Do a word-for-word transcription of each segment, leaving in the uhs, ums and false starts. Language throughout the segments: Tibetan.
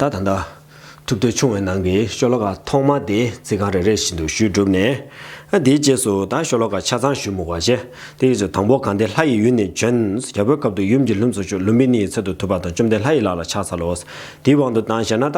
ད་ད་ལྟ་ཐུབ་བསྟན་ཆུང་བའི་ནང་གི་ཤོ་ལོ་ཀ་ཐོག་མ་དེ་ཚིག་རྐང་རེ་རེ་བཞིན་དུ་ཞུས་གྲུབ་ནས། ཨ་དེའི་རྗེས་སུ་ད་ཤོ་ལོ་ཀ་ཆ་ཚང་ཞུ་མི་དགོས་པ་བྱས། དེའི་རྗེས་སུ་དང་པོ་གང་དེ་ལྷ་ཡི་ཡུལ་ནས་བྱོན། རྒྱལ་པོའི་ཁབ་ཏུ་ཡུམ་གྱི་ལྷུམས་སུ་ཞུགས། ལུམྦི་ནི་ཡི་ཚལ་དུ་ཐུབ་པ་དང་བཅོམ་ལྡན་ལྷ་ཡི་ལག་ལ་ཕྱག་འཚལ་ལོ། དེའི་དབང་དུ་བཏང་བྱས་ན་ད།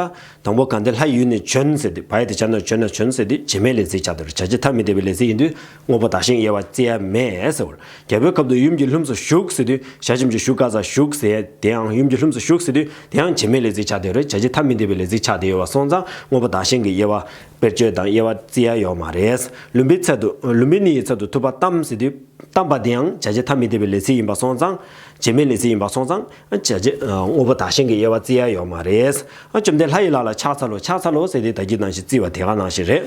དང་པོ་གང་དེ་ལྷ་ཡི་ཡུལ་ནས་བྱོན་ཟེར་དུས། བ་ཡ་དེ་བྱ་ན་བྱོན་ན་བྱོན་ཟེར་དུས་བྱེད་མེད་ལས་ཚིག་ཆགས་བསྡད་ཡོད་རེད། བྱ་བྱེད་ཐ་མི་དད་པའི་ལས་ཚིག་ཡིན་དུས་དངོས་པོ་བདག་གཞན་གྱི་དབྱེ་བ་བརྩི་ཡ་མེད་ཟེར་བ་རེད། རྒྱལ་པོའི་ཁབ་ཏུ་ཡུམ་གྱི་ལྷུམས་སུ་ཞུགས་ཟེར་དུས་བྱ་ཞབས་ཀྱུ་ཞུ་ཀ་ས་ཞུགས་ཟེར་དེའང་ཡུམ་གྱི་ལྷུམས་སུ་ཞུགས་ཟེར་དུས་དེའང་བྱེད་མེད་ལས་ཚིག་ཆགས་བསྡད་ཡོད་རེད། བྱ་བྱེད་ཐ་མི་དད་པའི་ལས་ཚིག་ཆགས་བསྡད་ཡོད་པ་སོང་ཙང་དངོས་པོ་བདག་གཞན་གྱི་དབྱེ་བ་དཔེར་བརྗོད་དང་དབྱེ་བ་བརྩི་ཡ་ཡོད་མ་རེད། ལུམ་བིའི་ཚལ་དུ་ལུམ་བི་ནི་ཡི་ཚལ་དུ་ཐུབ་པ་བལྟམས་ཟེར་དུས། བལྟམས་པ་དེའང་བྱ་བྱེད་ཐ་མི་དད་པའི་ལས་ཚིག་ཡིན་པ་སོང་ཙང་། བྱེད་མེད་ལས་ཚིག་ཡིན་པ་སོང་ཙང་། བྱ་བྱེད་དངོས་པོ་བདག་གཞན་གྱི་དབྱེ་བ་བརྩི་ཡ་ཡོད་མ་རེད། ཨ་བཅོམ་ལྡན་ལྷ་ཡི་ལག་ལ་ཕྱག་འཚལ་ལོ། ཕྱག་འཚལ་ལོ་ཟེར་དེ་ད་གིན་ནང་བཞིན་བརྩི་བ་དེ་ག་ནང་བཞིན་རེད།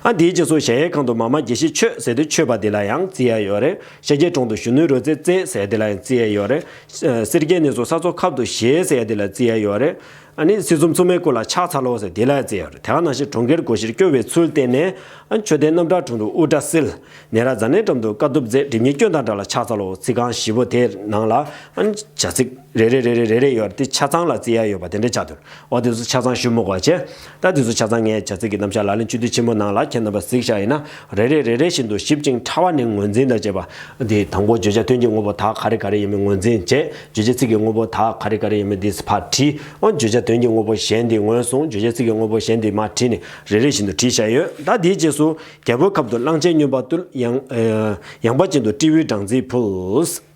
ཨ་དེའི་རྗེས་སུ་གཞལ་ཡས་ཁང་དུ་མ་མ་དགྱེས་ཤིང་མཆོད་ཟེར་དུས་མཆོད་པ་དེ་ལ་ཡང་བརྩི་ཡ་ཡོད་རེད། ཤཱཀྱའི་གྲོང་དུ་གཞོན་ནུའི་རོལ་རྩེད་རྩེད་ཟེར་དེ་ལ་ཡང་བརྩི་ཡ་ཡོད་རེད། སེར་སྐྱའི་གནས་སུ་ས་འཚོ་ཁབ་ཏུ་བཞེས་ཟེར་དེ་ལ་བརྩི་ཡ་ཡོད་རེད། ཨ་ནི་སྲིད་གསུམ་མཚུངས་མེད་སྐུ་ལ་ཕྱག་འཚལ་ལོ་ཟེར་དེ་ལ་ཡང་བརྩི་ཡ་ཡོད་རེད། དེ་ག་ནང་བཞིན་གྲོང་ཁྱེར་སྒོ་བཞིར་སྐྱོ་བའི་ཚུལ་བསྟན་ནས། ཨ་མཆོད་རྟེན་རྣམ་བཀྲ་དྲུང་དུ་དབུ་སྐྲ་བསིལ། ནཻ་རཉྫ་ནའི་འགྲམ་དུ་དཀའ་ཐུབ་མཛད། སྒྲིབ་གཉིས་སྐྱོན་དང་བྲལ་ལ་ཕྱག་འཚལ་ལོ། ཚིག་རྐང་བཞི་པོ་དེའི་ནང་ལ་ཨ་ནི་བྱ་ཚིག་རེ་རེ་རེ་རེ་རེ་རེ་ཡོད་རེད། དེ་ཆ་ཚང་ལ་བརྩི་ཡ་ཡོད་པ་དེ་འདྲ་ཆགས་འདུག་འོ་དེ་ཚོ་ཆ་ཚང་ཞུ་མི་དགོས་བྱས། ད་དེ་ཚོ་ཆ་ཚང་ངས་བྱ་ཚིག་གི་རྣམ་གཞག་ལག་ལེན་བཅུད་བསྡུས་ཆེན་མོ་ནང་ལ་ཁྱེད་རྣམ་པ་གཟིགས་བཞག་ཡིན་ན། རེ་རེ་རེ་རེ་བཞིན་དུ་ཞིབ་ཅིང་ཕྲ་བ་ནས་ངོས་འཛིན་དང་བཅས་པ། དེ་དང་པོ་བརྗོད་བྱ་དོན་གྱི་དངོས་པོ་དག་ག་རེ་ག་རེ་ཡིན་མིན་ངོས་འཛིན་བྱས། བརྗོད་བྱ་ཚིག་གི་དངོས་པོ་དག་ག་རེ་ག་རེ་ཡིན་མིན་དེ་ཕར་བྲིས། འོ་བརྗོད་བྱ་དོན་གྱི་དངོས་པོ་གཞན་དེ་ངོས་བཟུང་། བརྗོད་བྱ་ཚིག་གི་དངོས་པོ་གཞན་དེ་མར་བྲིས་ནས་རེ་རེ་བཞིན་དུ་བྲིས་བཞག་ཡོད། ད་དེའི་རྗེས་སུ། རྒྱལ་པོའི་ཁབ་ཏུ་གླང་ཆེན་སྨྱོན་པ་བཏུལ། ཡངས་ཨ་ཡངས་པ་ཅན་དུ་སྤྲེའུའི་སྦྲང་རྩི་ཕུལ།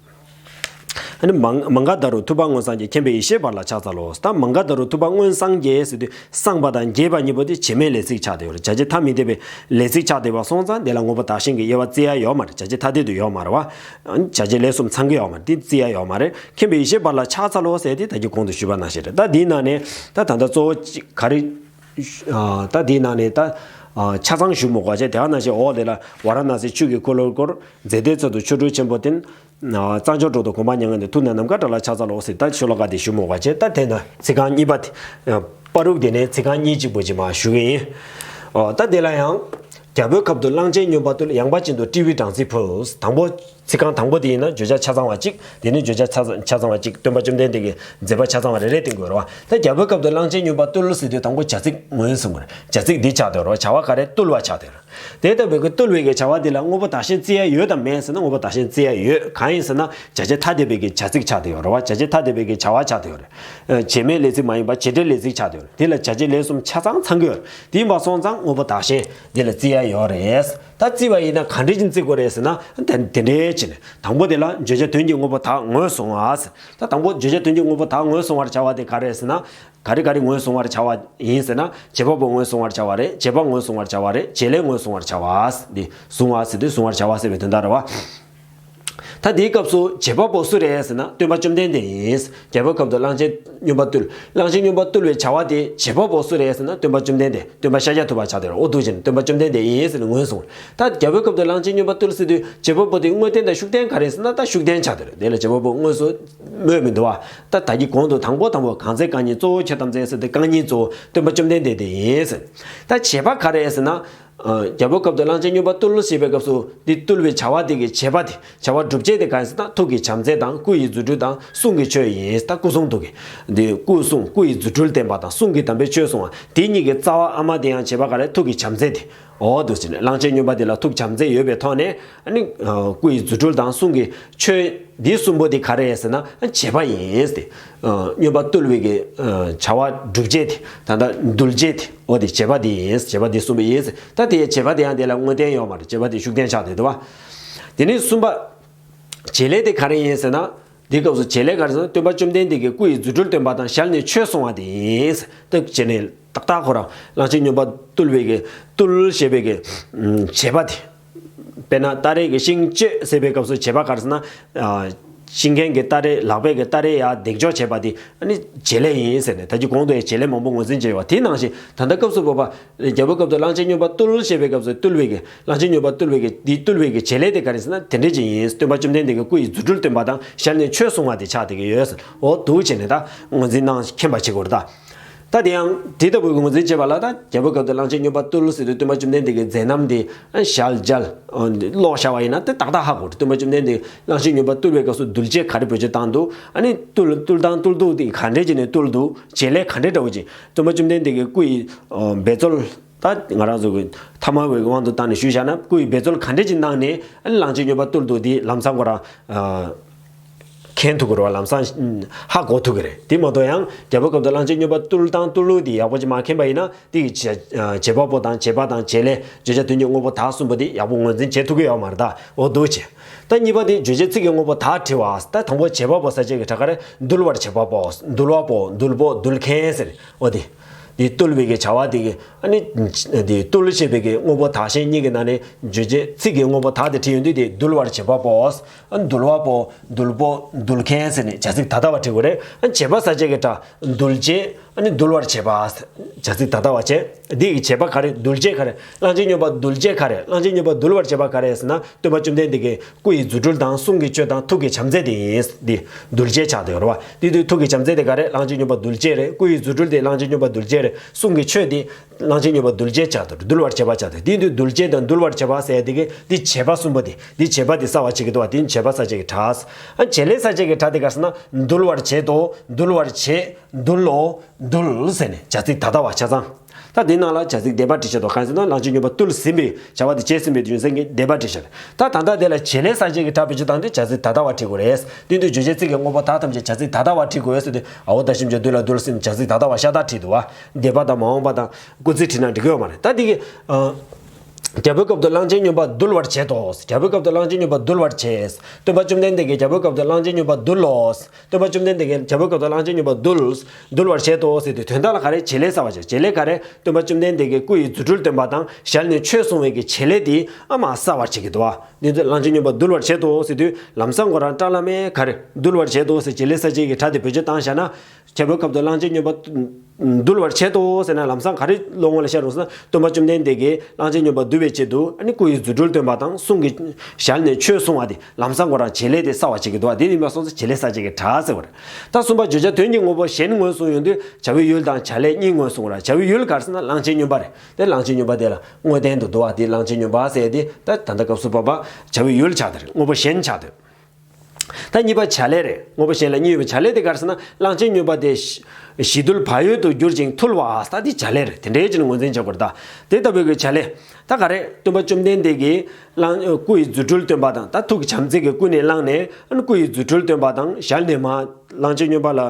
ཨ་ནི་མ་མངྒ་དྷ་རུ་ཐུབ་པ་མངོན་སངས་རྒྱས། མཁྱེན་པའི་ཡེ་ཤེས་འབར་ལ་ཕྱག་འཚལ་ལོ། ད་མངྒ་དྷ་རུ་ཐུབ་པ་མངོན་སངས་རྒྱས་ཟེར་དུས་སངས་པ་དང་རྒྱས་པ་གཉིས་པོ་དེ་བྱེད་མེད་ལས་ཚིག་ཆགས་བསྡད་ཡོད་རེད། བྱ་བྱེད་ཐ་མི་དད་པའི་ལས་ཚིག་ཆགས་བསྡད་པ་སོང་ཙང་དེ་ལ་དངོས་པོ་བདག་གཞན་གྱི་དབྱེ་བ་བརྩི་ཡ་ཡོད་མ་རེད། བྱ་བྱེད་ཐ་དད་དུ་ཡོད་མ་རེད་བ། བྱ་བྱེད་ལས་གསུམ་ཚང་གི་ཡོད་མ་རེད། དེ་བརྩི་ཡ་ཡོད་མ་རེད། མཁྱེན་པའི་ཡེ་ཤེས་འབར་ལ་ཕྱག་འཚལ་ལོ་ཟེར་དེ་ད་གིན་གོང་དུ་ཞུས་པ་ནང་བཞིན་རེད། ད་དེའི་ནང་ནས་ད་ད་ལྟ་གཙོ་བོ་གཅིག་ག་རེ། ཨ་ད་དེའི་ནང་ནས་ད་ཨ་ཆ་ཚང་ཞུ་མི་དགོས་བྱས། དེ་ག་ནང་བཞིན་འོག་དེ་ལ་ཝཱ་ར་ཎ་སིའི་ཆོས་ཀྱི་འཁོར་ལོ་བསྐོར། མཛེས་ལྡན་ཚལ་དུ་ཆོ་འཕྲུལ་ཆེན་པོ་བསྟན། ཨ་གཙང་ཆུའི་གྲོང་དུ་གོམ་པ་མྱ་ངན་འདས། ཐུགས་ནི་ནམ་མཁའ་འདྲ་ལ་ཕྱག་འཚལ་ལོ་ཟེར། ད་ཤོ་ལོ་ཀ་དེ་ཞུ་མི་དགོས་བྱས། ད་དེ་ན་ཚིག་རྐང་གཉིས་པ་དེ། ཨ་པ་རུག་དེ་ནས་ཚིག་རྐང་གཉིས་གཅིག་པོ་ཅིག་མར་ཞུ་གི་ཡིན། ཨོ་ད་དེ་ལ་ཡང་། རྒྱལ་པོའི་ཁབ་ཏུ་གླང་ཆེན་སྨྱོན་པ་བཏུལ། ཡངས་པ་ཅན་དུ་སྤྲེའུའི་སྦྲང་རྩི་ཕུལ། དང་པོ། ཚིག་རྐང་དང་པོ་དེ་ཡིན་ན་བརྗོད་བྱ་ཆ་ཚང་བ་གཅིག་དེ་ནི་བརྗོད་བྱ་ཆ་ཚང་ཆ་ཚང་བ་གཅིག་སྟོན་པ་བཅོམ་ལྡན་འདས་ཀྱི་མཛད་པ་ཆ་ཚང་བ་རེ་རེ་བསྟན་དགོས་རེད་བ། ད་རྒྱལ་པོའི་ཁབ་ཏུ་གླང་ཆེན་སྨྱོན་པ་བཏུལ་ཟེར་དུས་དང་པོ་བྱ་ཚིག་ངོས་བཟུང་དགོས་རེད། བྱ་ཚིག་འདི་ཆགས་བསྡད་རེད་བ། བྱ་བ་ག་རེ། བཏུལ་བ་ཆགས་བསྡད་རེད། དེ་ལྟ་བུའི་གི་བཏུལ་བའི་གི་བྱ་བ་འདི་ལ་དངོས་པོ་བདག་གཞན་བརྩི་ཡ་ཡོད་དམ་མེད་ཟེར་ན། དངོས་པོ་བདག་གཞན་བརྩི་ཡ་ཡོད། གང་ཡིན་ཟེར་ན་བྱ་བྱེད་ཐ་དད་པའི་གི་བྱ་ཚིག་ཆགས་བསྡད་ཡོད་རེད་བ། བྱ་བྱེད་ཐ་དད་པའི་གི་བྱ་བ་ཆགས་བསྡད་ཡོད་རེད། བྱེད་མེད་ལས་ཚིག་མ་ཡིན་པ་བྱེད་འབྲེལ་ལས་ཚིག་ཆགས་བསྡད་ཡོད་རེད། དེ་ལ་བྱ་བྱེད་ལས་གསུམ་ཆ་ཚང་ཚང་གི་ཡོད་རེད། དེ་ཡིན་པ་སོང་ཙང་དངོས་པོ་བདག་གཞན་འདི་ལ་བརྩི་ཡ་ཡོད་རེད། ད་བརྩི་བ་ཡིན་ན་ག་འདྲ་ཅིག་བརྩི་དགོས་རེད་ཟེར་ན། དེ་དེ་འདྲའི་བྱས་ནས་དང་པོ་དེ་ལ་བརྗོད་བྱ་དོན་གྱི་དངོས་པོ་དག་ངོས་བཟུང་བ་ཟེར། ད་དང་པོ་བརྗོད་བྱ་དོན་གྱི་དངོས་པོ་དག་ངོས་བཟུང་བར་བྱ་བ་དེ་ག་རེ་རེད་ཟེར་ན། ག་རེ་ག་རེ་ངོས་བཟུང་བར་བྱ་བ་ཡིན་ཟེར་ན། བྱེད་པ་པོ་ངོས་བཟུང་བར་བྱ་བ་རེད། བྱེད་པ་ངོས་བཟུང་བར་བྱ་བ་རེད། བྱེད་ལས་ངོས་བཟུང་བར་བྱ་བ། འདི་བཟུང་བ་ཟེར་དུས་བཟུང་བར་བྱ་བ་ཟེར་བའི་དོན་དག་རེད་བ། ད་དེའི་སྐབས་སུ་བྱེད་པ་པོ་སུ་རེད་ཟེར་ན་སྟོན་པ་བཅོམ་ལྡན་འདས་ཡིན། རྒྱལ་པོའི་ཁབ་ཏུ་གླང་ཆེན་སྨྱོན་པ་བཏུལ། གླང་ཆེན་སྨྱོན་པ་བཏུལ་བའི་བྱ་བ་དེ་བྱེད་པ་པོ་སུ་རེད་ཟེར་ན་སྟོན་པ་བཅོམ་ལྡན་འདས། སྟོན་པ་ཤཱཀྱ་ཐུབ་པ་ཆགས་བསྡད་རེད། འོ་འདུག་བྱས་ནས་སྟོན་པ་བཅོམ་ལྡན་འདས་ཡིན་ཟེར་ནས་ངོས་བཟུང་། ད་རྒྱལ་པོའི་ཁབ་ཏུ་གླང་ཆེན་སྨྱོན་པ་བཏུལ་ཟེར་དུས་བྱེད་པ་པོ་དེ་དངོས་བསྟན་དང་ཤུགས་བསྟན་ག་རེ་ཟེར་ན་ད་ཤུགས་བསྟན་ཆགས་བསྡད་རེད། དེ་ལ་བྱེད་པ་པོ་དངོས་སུ་སྨོས་མི་འདུག་བ། ད་ད་གི་གོང་དུ་དང་པོ་དང་པོ་གང་ཚེ་རྐང་གཉིས། གཙོ་བོ་ཁྱོད་ཐམས་ཅད་ཟེར་ཏེ་རྐང་གཉིས་གཙོ་བོ་སྟོན་པ་བཅོམ་ལྡན་འདས་དེ་ཡིན་ཟེར། ད་བྱེད་པ་ག་རེ་ཟེར་ན། ཨ་རྒྱལ་པོའི་ཁབ་ཏུ་གླང་ཆེན་སྨྱོན་པ་བཏུལ་ཞེས་པའི་སྐབས་སུ་འདི་བཏུལ་བའི་བྱ་བ་དེ་གི་བྱེད་པ་དེ། བྱ་བ་སྒྲུབ་བྱེད་དེ་གང་ཡིན་ཟེར་ན་ཐུགས་ཀྱི་བྱམས་བརྩེ་དང་སྐུ་ཡི་རྫུ་འཕྲུལ་དང་གསུང་གི་ཆོས་ཡིན། ད་སྐུ་གསུང་ཐུགས་ཀྱི་འདི་སྐུ་གསུང་སྐུ་ཡི་རྫུ་འཕྲུལ་བསྟན་པ་དང་གསུང་གི་དམ་པའི་ཆོས་གསུང་བ་དེ་གཉིས་ཀྱི་རྩ་བ་ཨ་མ་དེ་ཡང་བྱེད་པ་ག་རེ། ཐུགས་ཀྱི་བྱམས་བརྩེ་དེ། འོ་འདུག་ཟེར་ནས་གླང་ཆེན་སྨྱོན་པ་དེ་ལ་ཐུགས་བྱམས་བརྩེ་ཡོད་པའི་ཐོག་ནས། ཨ་ནི་ཨ་སྐུ་ཡི་རྫུ་འཕྲུལ་དང་གསུང་གི་ཆོས་འདི་གསུམ་པོ་དེ་ག་རེ་ཟེར་ན་བྱེད་པ་ཡིན་ཟེར། ཨ་སྨྱོན་པ་བཏུལ་བའི་གི་ཨ་བྱ་བ་སྒྲུབ་བྱེད་དེ། ད་ལྟ་འདུལ་བྱེད་དེ། འོ་དེ་བྱེད་པ་དེ་ཡིན། བྱེད་པ་དེ་གསུམ་པོ་ཡིན་ཟེར། ད་དེའི་བྱེད་པ་དེ་ཡང་དེ་ལ་དངོས་བསྟན་ཡོད་མ་རེད། བྱེད་པ་དེ་ཤུགས་བསྟན་ཆགས་བསྡད་འདུག་བ། དེ་ནས་གསུམ་པ། བྱེད་ལས་དེ་ག་རེ་ཡིན་ཟེར་ན། དེའི་སྐབས་སུ་བྱེད་ལས་ག་རེ་ཟེར་ན་སྟོན་པ་བཅོམ་ལྡན་འདས་ཀྱིས་སྐུ་ཡི་རྫུ་འཕྲུལ་སྟོན་པ་དང་ཞལ་ནས་ཆོས་གསུང་བ་དེ་ཡིན། དེ་བྱས་ནས་ཏག་ཏག་ཁོ་རང་གླང་ཆེན་སྨྱོན་པ་བཏུལ་བའི་གི་བཏུལ་ཞེས་པའི་གི་བྱེད་པ་དེ། དཔེར་ན་སྟ་རེ་གི་ཤིང་གཅོད་ཟེར་བའི་སྐབས་སུ་བྱེད་པ་ག་རེ་ཟེར་ན། ཤིང་མཁན་གྱི་སྟ་རེ་ལག་པས་ཀྱི་སྟ་རེ་ཡར་འདེགས་འཇོག་བྱེད་པ་དེ་ཨ་ནི་བྱེད་ལས་ཡིན་ཟེར་ནས། ད་ཅི་གོང་དུ་ཡང་བྱེད་ལས་མང་པོ་ངོས་འཛིན་བྱས་ཡོད་པ་དེ་ནང་བཞིན་ད་ལྟ་སྐབས་སུ་བབ་པ། རྒྱལ་པོའི་སྐབས་སུ་གླང་ཆེན་སྨྱོན་པ་བཏུལ་ཞེས་པའི་སྐབས་སུ་བཏུལ་བའི་གི་གླང་ཆེན་སྨྱོན་པ་བཏུལ་བའི་གི་འདི་བཏུལ་བའི་གི་བྱེད་ལས་དེ་ག་རེ་ཟེར་ན་དེ་འདྲ་ཅིག་ཡིན། སྟོན་པ་བཅོམ་ལྡན་འདས་ཀྱིས་སྐུ་ཡི་རྫུ་འཕྲུལ་སྟོན་པ་དང་ཞལ་ནས་ཆོས་གསུང་བ་དེ་ཆགས་བསྡད་ཀྱི་ཡོད་ཟེར། འོ་འདུག་བྱས་ནས་ད་ངོས་འཛིན་གནང་མཁྱེན་པ་བྱེད་དགོས་རེད་ད། ད་དེ་ཡང་དེ་ལྟ་བུའི་ངོས་འཛིན་བྱེད་པ་ལ། ད་རྒྱལ་པོའི་སྐབས་སུ་གླང་ཆེན་སྨྱོན་པ་བཏུལ་ཟེར་དུས་སྟོན་པ་བཅོམ་ལྡན་འདས་ཀྱི་མཛད་རྣམ་དེ་ཞལ་མཇལ་ཀློག་བྱ་བ་ཡིན་ན་དེ་ཏག་ཏག་ཧ་གོ། སྟོན་པ་བཅོམ་ལྡན་འདས་གླང་ཆེན་སྨྱོན་པ་བཏུལ་བའི་སྐབས་སུ་གདུལ་བྱ་ག་རེ་བེད་སྤྱོད་བཏང་འདུག་ཨ་ནི་བཏུལ་བཏུལ་སྟངས་བཏུལ་ལུགས་དེ་ག་འདྲས་བྱས་ནས་བཏུལ་འདུག་བྱེད་ལས་ག་འདྲས་འདྲ་བོ་ཅིག་སྟོན་པ་བཅོམ་ལྡན་འདས་ཀྱི་སྐུ་ཡི་འབད་རྩོལ། ད་ང་རང་ཚོ་གི་ཐ་མལ་བའི་དབང་དུ་བཏང་ནས་ཞུས་བཞག་ན། སྐུ་ཡི་འབད་རྩོལ་ག་འདྲས་ཅིག་གནང་ནས་ཨ་ནི་གླང་ཆེན་སྨྱོན་པ་བཏུལ་འདུག་དེ་ལམ་སང་ཁོ་རང་མཁྱེན་ཐུབ་ཀྱི་རེད་བ། ལམ་སང་ཧ་གོ་ཐུབ་ཀྱི་རེད། དེ་མ་གཏོགས་ཡང་རྒྱལ་པོའི་སྐབས་སུ་གླང་ཆེན་སྨྱོན་པ་བཏུལ་སྟངས་བཏུལ་ལུགས་དེ་ཡག་པོ་ཅིག་མ་མཁྱེན་པ་ཡིན་ན། དེ་གི་བྱེད་བྱེད་པ་པོ་དང་བྱེད་པ་དང་བྱེད་ལས་བརྗོད་བྱ་དོན་གྱི་དངོས་པོ་དག་གསུམ་པོ་དེ་ཡག་པོ་ངོས་འཛིན་བྱེད་ཐུབ་ཀྱི་ཡོད་མ་རེད། ད་འོ་འདུག་བྱས། ད་གཉིས་པ་དེ་རྗོད་བྱེད་ཚིག་གི་དངོས་པོ་དག་བྲི་བ། ད་དང་པོ་བྱེད་པ་པོ་ཟེར་བྱེད་ཀྱི་སྒྲ་ག་རེ། འདུལ་བར་བྱེད་པ་པོ། འདུལ་བ་པོ། འདུལ་པོ། འདུལ་མཁན་ཟེར། འོ་དེ། དེ་བཏུལ་བའི་གི་བྱ་བ་དེ་གི་ཨ་ནི་དེ་བཏུལ་ཞེས་པའི་གི་དངོས་པོ་དག་གཞན་གཉིས་ཀྱི་ནང་ནས་རྗོད་བྱེད་ཚིག་གི་དངོས་པོ་དག་དེ་བྲིས་ཡོང་དུས། དེ་འདུལ་བར་བྱེད་པ་པོ། ཨ་འདུལ་བ་པོ། འདུལ་པོ། འདུལ་མཁན་ཟེར་ནས་བྱ་ཚིག་ད་ལྟ་བ་བྲིས་དགོས་རེད། ཨ་བྱེད་པ་ཟེར་བྱེད་ཀྱི་སྒྲ། འདུལ་བྱེད། ཨ་ནི་འདུལ་བར་བྱེད་པ། བྱ་ཚིག་ད་ལྟ་བ་བྱས། འདི་ཡི་བྱེད་པ་ག་རེ། འདུལ་བྱེད་ག་རེ། གླང་ཆེན་སྨྱོན་པ་འདུལ་བྱེད་ག་རེ། གླང་ཆེན་སྨྱོན་པ་འདུལ་བར་བྱེད་པ་ག་རེ་ཟེར་ན། སྟོན་པ་བཅོམ་ལྡན་འདས་ཀྱི་སྐུ་ཡི་རྫུ་འཕྲུལ་དང་གསུང་གི་ཆོས་དང་ཐུགས་ཀྱི་བྱམས་བརྩེ་དེ་ཡིན། འདི་འདུལ་བྱེད་ཆགས་འདུག་རེད་བ། དེ་དུས་ཐུགས་ཀྱི་བྱམས་བརྩེ་དེ་ག་རེ། གླང་ཆེན་སྨྱོན་པ་འདུལ་བྱེད་རེད། སྐུ་ཡི་རྫུ་འཕྲུལ་དེ་གླང་ཆེན་སྨྱོན་པ་འདུལ་བྱེད་རེད། གསུང་གི་ཆོས་དེ་གླང་ཆེན་སྨྱོན་པ་འདུལ་བྱེད་ཆགས་འདུག་འདུལ་བར་བྱེད་པ་ཆགས་འདུག་དེ་དུས་འདུལ་བྱེད་དང་འདུལ་བར་བྱེད་པ་ཟེར་དེ་གི་འདི་བྱེད་པ་གསུམ་པོ་དེ། འདི་བྱེད་པ་དེ་གསལ་བ་བྱེད་ཀྱི་འདུག་བ། དེ་བྱེད་པ་ཟེར་བྱེད་ཀྱི་སྒྲ། ཨ་བྱེད་ལས་ཟེར་བྱེད་ཀྱི་སྒྲ་དེ་ག་རེ་ཟེར་ན། འདུལ་བར་བྱེད་དོ། འདུལ་བར་བྱེད། འདུལ་ལོ། འདུལ་ཟེར་ནས་བྱ་ཚིག་ད་ལྟ་བ་ཆ་ཚང་། ད་དེའི་ནང་ལ་བྱ་ཚིག་འདས་པ་བྲིས་བཞག་འདུག་གང་ཟེར་ན། གླང་ཆེན་སྨྱོན་པ་བཏུལ་ཟིན་པའི་བྱ་བ་དེ་བྱས་ཟིན་པའི་རྒྱུ་མཚན་གྱིས་འདས་པ་བྲིས་བཞག་ད་ད་ལྟ་དེ་ལ་བྱེད་ལས་ཟེར་བྱེད་ཀྱི་སྒྲ་བེད་སྤྱོད་བཏང་དུས་བྱ་ཚིག་ད་ལྟ་བ་བྲིས་དགོས་རེད། དེ་དུས་རྗོད་བྱེད་ཚིག་གི་དངོས་པོ་དག་ཐམས་ཅད་བྱ་ཚིག་ད་ལྟ་བ་བྲིས་དགོས་ཟེར་དུས། ཨའོ་ད་ཞིམ་ཅོ་འདུལ་ལ་འདུལ་ཟེར་ནས་བྱ་ཚིག་ད་ལྟ་བ་ཤ་སྟག་བྲིས་འདུག་བ། འདས་པ་དང་མ་འོངས་པ་དང་སྐུལ་ཚིག་བྲིས་ན་འགྲིག་གི་ཡོད་མ་རེད། ད་དེ་གི་ཨ། རྒྱལ་པོའི་སྐབས་སུ་གླང་ཆེན་སྨྱོན་པ་འདུལ་བར་བྱེད་དོ། རྒྱལ་པོའི་སྐབས་སུ་གླང་ཆེན་སྨྱོན་པ་འདུལ་བར་བྱེད། སྟོན་པ་བཅོམ་ལྡན་འདས་ཀྱིས་རྒྱལ་པོའི་སྐབས་སུ་གླང་ཆེན་སྨྱོན་པ་འདུལ་ལོ། སྟོན་པ་བཅོམ་ལྡན་འདས་ཀྱིས་རྒྱལ་པོའི་སྐབས་སུ་གླང་ཆེན་སྨྱོན་པ་འདུལ། འདུལ་བར་བྱེད་དོ་ཟེར་དུས་དོན་དག་ལ་ག་རེ། བྱེད་ལས་གསལ་བར་བྱེད། བྱེད་ལས་ག་རེ། སྟོན་པ་བཅོམ་ལྡན་འདས་ཀྱིས་སྐུ་ཡི་རྫུ་འཕྲུལ་སྟོན་པ་དང་ཞལ་ནས་ཆོས་གསུང་བའི་གི་བྱེད་ལས་དེ་ཨ་མ་གསལ་བར་བྱེད་ཀྱི་འདུག་བ། འདི་ཚོ་གླང་ཆེན་སྨྱོན་པ་འདུལ་བར་བྱེད་དོ་ཟེར་དུས་ལམ་སང་ཁོ་རང་སྐྲ་ལྷམ་མེ་ག་རེ། འདུལ་བར་བྱེད་དོ་ཟེར་བྱེད་ལས་གསལ་བྱེད་ཀྱི་སྒྲ་དེ་བེད་སྤྱོད་བཏང་བཞག་ན། རྒྱལ་པོའི་སྐབས་སུ་གླང་ཆེན་སྨྱོན་པ་འདུལ་བར་བྱེད་དོ་ཟེར་ན་ལམ་སང་ག་རེ་བློ་ངོ་ལ་ཤར་རུང་ཟེར་ན། སྟོན་པ་བཅོམ་ལྡན་འདས་ཀྱིས་གླང་ཆེན་སྨྱོན་པ་འདུལ་བའི་ཆེད་དུ་ཨ་ནི་སྐུ་ཡི་རྫུ་འཕྲུལ་སྟོན་པ་དང་གསུང་གི་ཞལ་ནས་ཆོས་གསུང་བ་དེ་ལམ་སང་ཁོ་རང་བྱེད་ལས་དེ་གསལ་བར་བྱེད་ཀྱི་འདུག་བ། དེ་ཡིན་པ་སོང་ཙང་བྱེད་ལས་གསལ་བྱེད་ཀྱི་སྒྲ་ཟེར་བ་རེད། ད་གསུམ་པ་བརྗོད་བྱ་དོན་གྱི་དངོས་པོ་གཞན་ངོས་བཟུང་ཡོང་དུས་བྱ་བའི་ཡུལ་དང་བྱ་ལས་གཉིས་ངོས་བཟུང་བ་རེད། བྱ་བའི་ཡུལ་ག་རེ་ཟེར་ན་གླང་ཆེན་སྨྱོན་པ་རེད། དེ་གླང་ཆེན་སྨྱོན་པ་དེ་ལ་དངོས་བསྟན་དུ་འདུག་བ། དེ་གླང་ཆེན་སྨྱོན་པ་ཟེར་དེ་ད་ད་ལྟ་སྐབས་སུ་བབ་པ་བྱ་བའི་ཡུལ་ཆགས་འདུག་རེད། དངོས་པོ་གཞན་ཆགས་འདུག་རེད། ད་གཉིས་པ་བྱ་ལས་རེད། དངོས་པོ་གཞན་ལ་གཉིས་ཡོད་པའི་བྱ་ལས་དེ་ག་རེ་ཟེར་ན། གླང་ཆེན་སྨྱོན་པ་དེ་ཞི་ཞི་དུལ་བག་ཡོད་དུ་གྱུར་ཅིང་ཐུལ་བ། ད་དེ་བྱ་ལས་རེད། དེ་འདྲའི་ཅིག་ནས་ངོས་འཛིན་བྱ་དགོས་རེད། ད་དེ་ལྟ་བུའི་གི་བྱ་ལས་ད་ག་རེ། སྟོན་པ་བཅོམ་ལྡན་འདས་ཀྱིས་གླང་སྐུ་ཡི་རྫུ་འཕྲུལ་སྟོན་པ་དང་། ད་ཐུགས་ཀྱི་བྱམས་བརྩེ་གིས་ཀུན་ནས་བསླངས་ནས་ཨ་ནི་སྐུ་ཡི་རྫུ་འཕྲུལ་སྟོན་པ་དང་ཞལ་ནས་མར་གླང་ཆེན་སྨྱོན་པ་ལ་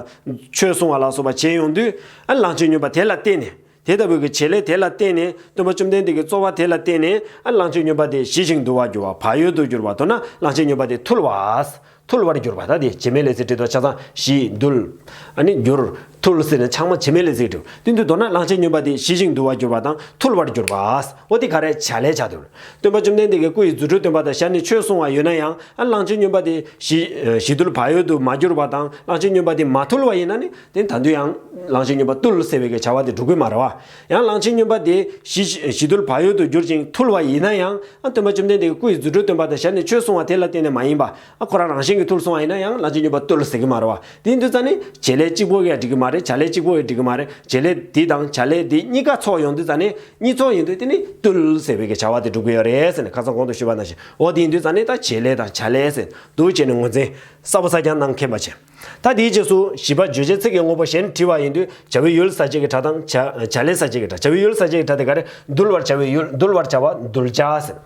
ཆོས་གསུང་བ་ལ་སོགས་པ་བྱས་ཡོང་དུས། ཨ་གླང་ཆེན་སྨྱོན་པ་དེ་ལ་བརྟེན་ནས། དེ་ལྟ་བུའི་གི་བྱེད་ལས་དེ་ལ་བརྟེན་ནས། སྟོན་པ་བཅོམ་ལྡན་འདས་ཀྱི་རྩོལ་བ་དེ་ལ་བརྟེན་ནས་ཨ་གླང་ཆེན་སྨྱོན་པ་དེ་ཞི་ཞིང་དུལ་བར་གྱུར་པ། བག་ཡོད་དུ་གྱུར་པ། མདོར་ན་གླང་ཆེན་སྨྱོན་པ་དེ་ཐུལ་བ། ཐུལ་བར་གྱུར་པ། ད་དེ་བྱེད་མེད་ལས་ཚིག་བྲིས་འདུག་ཆ་ཚང་ཞི་དུལ། ཨ་ནི་གྱུར། ཐུལ་ཟེར་ནས་ཚང་མ་བྱེད་མེད་ལས་ཚིག་བྲིས། དེ་དུས་མདོར་ན་གླང་ཆེན་སྨྱོན་པ་དེ་ཞི་ཞིང་དུལ་བར་གྱུར་པ་དང་ཐུལ་བར་གྱུར་པ། འོ་དེ་ག་རེ། བྱ་ལས་ཆགས་འདུག་སྟོན་པ་བཅོམ་ལྡན་འདས་ཀྱིས་སྐུ་ཡི་རྫུ་འཕྲུལ་སྟོན་པ་དང་ཞལ་ནས་ཆོས་གསུང་བ་ཡོད་ན་ཡང་། ཨ་གླང་ཆེན་སྨྱོན་པ་དེ་ཞི་ཞི་དུལ་བག་ཡོད་དུ་མ་གྱུར་པ་དང་། གླང་ཆེན་སྨྱོན་པ་དེ་མ་ཐུལ་བ་ཡིན་ན་ནི། དེ་ད་དུང་ཡང་གླང་ཆེན་སྨྱོན་པ་བཏུལ་ཟེར་བའི་གི་བྱ་བ་དེ་འགྲུབ་ཀྱི་མ་རེད་བ། ཡང་གླང་ཆེན་སྨྱོན་པ་དེ་ཞི་ཞི་དུལ་བག་ཡོད་དུ་གྱུར་ཅིང་ཐུལ་བ་ཡིན་ན་ཡང་། ཨ་སྟོན་པ་བཅོམ་ལྡན་འདས་ཀྱིས་སྐུ་ཡི་རྫུ་འཕྲུལ་སྟོན་པ་དང་ཞལ་ནས་ཆོས་གསུང་བ་དེ་ལ་བརྟེན་ནས་མ་ཡིན་པ། ཨ་ཁོ་རང་རང་བཞིན་གྱིས་ཐུལ་སོང་བ་ཡིན་ན་ཡང་གླང་ཆེན་སྨྱོན་པ་བཏུལ་ཟེར་གྱི་མ་རེད་བ། དེ་ཡིན་དུས་ཙང་ནི་བྱེད་ལས་གཅིག་པོ་གིས་འགྲིག་གི་མ་རེད། བྱ་ལས་གཅིག་པོ་གིས་འགྲིག་གི་མ་རེད། བྱེད་ལས་དེ་དང་བྱ་ལས་དེ་གཉིས་ཀ་ཚོགས་ཡོང་དུས་ཙང་ནི། གཉིས་ཚོགས་ཡིན་དུས་དེ་ནི་བཏུལ་ཟེར་བའི་གི་བྱ་བ་དེ་འགྲུབ་ཀྱི་ཡོད་རེད་ཟེར་ནས་ཁ་སང་གོང་དུ་ཞུས་པ་ནང་བཞིན། འོ་དེ་ཡིན་དུས་ཙང་ནི་ད་བྱེད་ལས་དང་བྱ་ལས་ཟེར་འདུག་བྱས་ནས་ངོས་འཛིན་གསལ་པོ་གསལ་རྐྱང་གནང་མཁྱེན་པ་བྱས། ད་དེའི་རྗེས་སུ་བཞི་པ་བརྗོད་བྱའི་ཚིག་གི་དངོས་པོ་གཞན་བྲིས་པ་ཡིན་དུས་བྱ་བའི་ཡུལ་ཟེར་བྱེད་ཀྱི་སྒྲ་དང་བྱ་བྱ་ལས་ཟེར་བྱེད་ཀྱི་སྒྲ། བྱ་བའི་ཡུལ་ཟེར་བྱེད་ཀྱི་སྒྲ་དེ་ག་རེ། འདུལ་བར་བྱ་བའི་ཡུལ། འདུལ་བར་བྱ་བ་འདུལ་བྱ་ཟེར།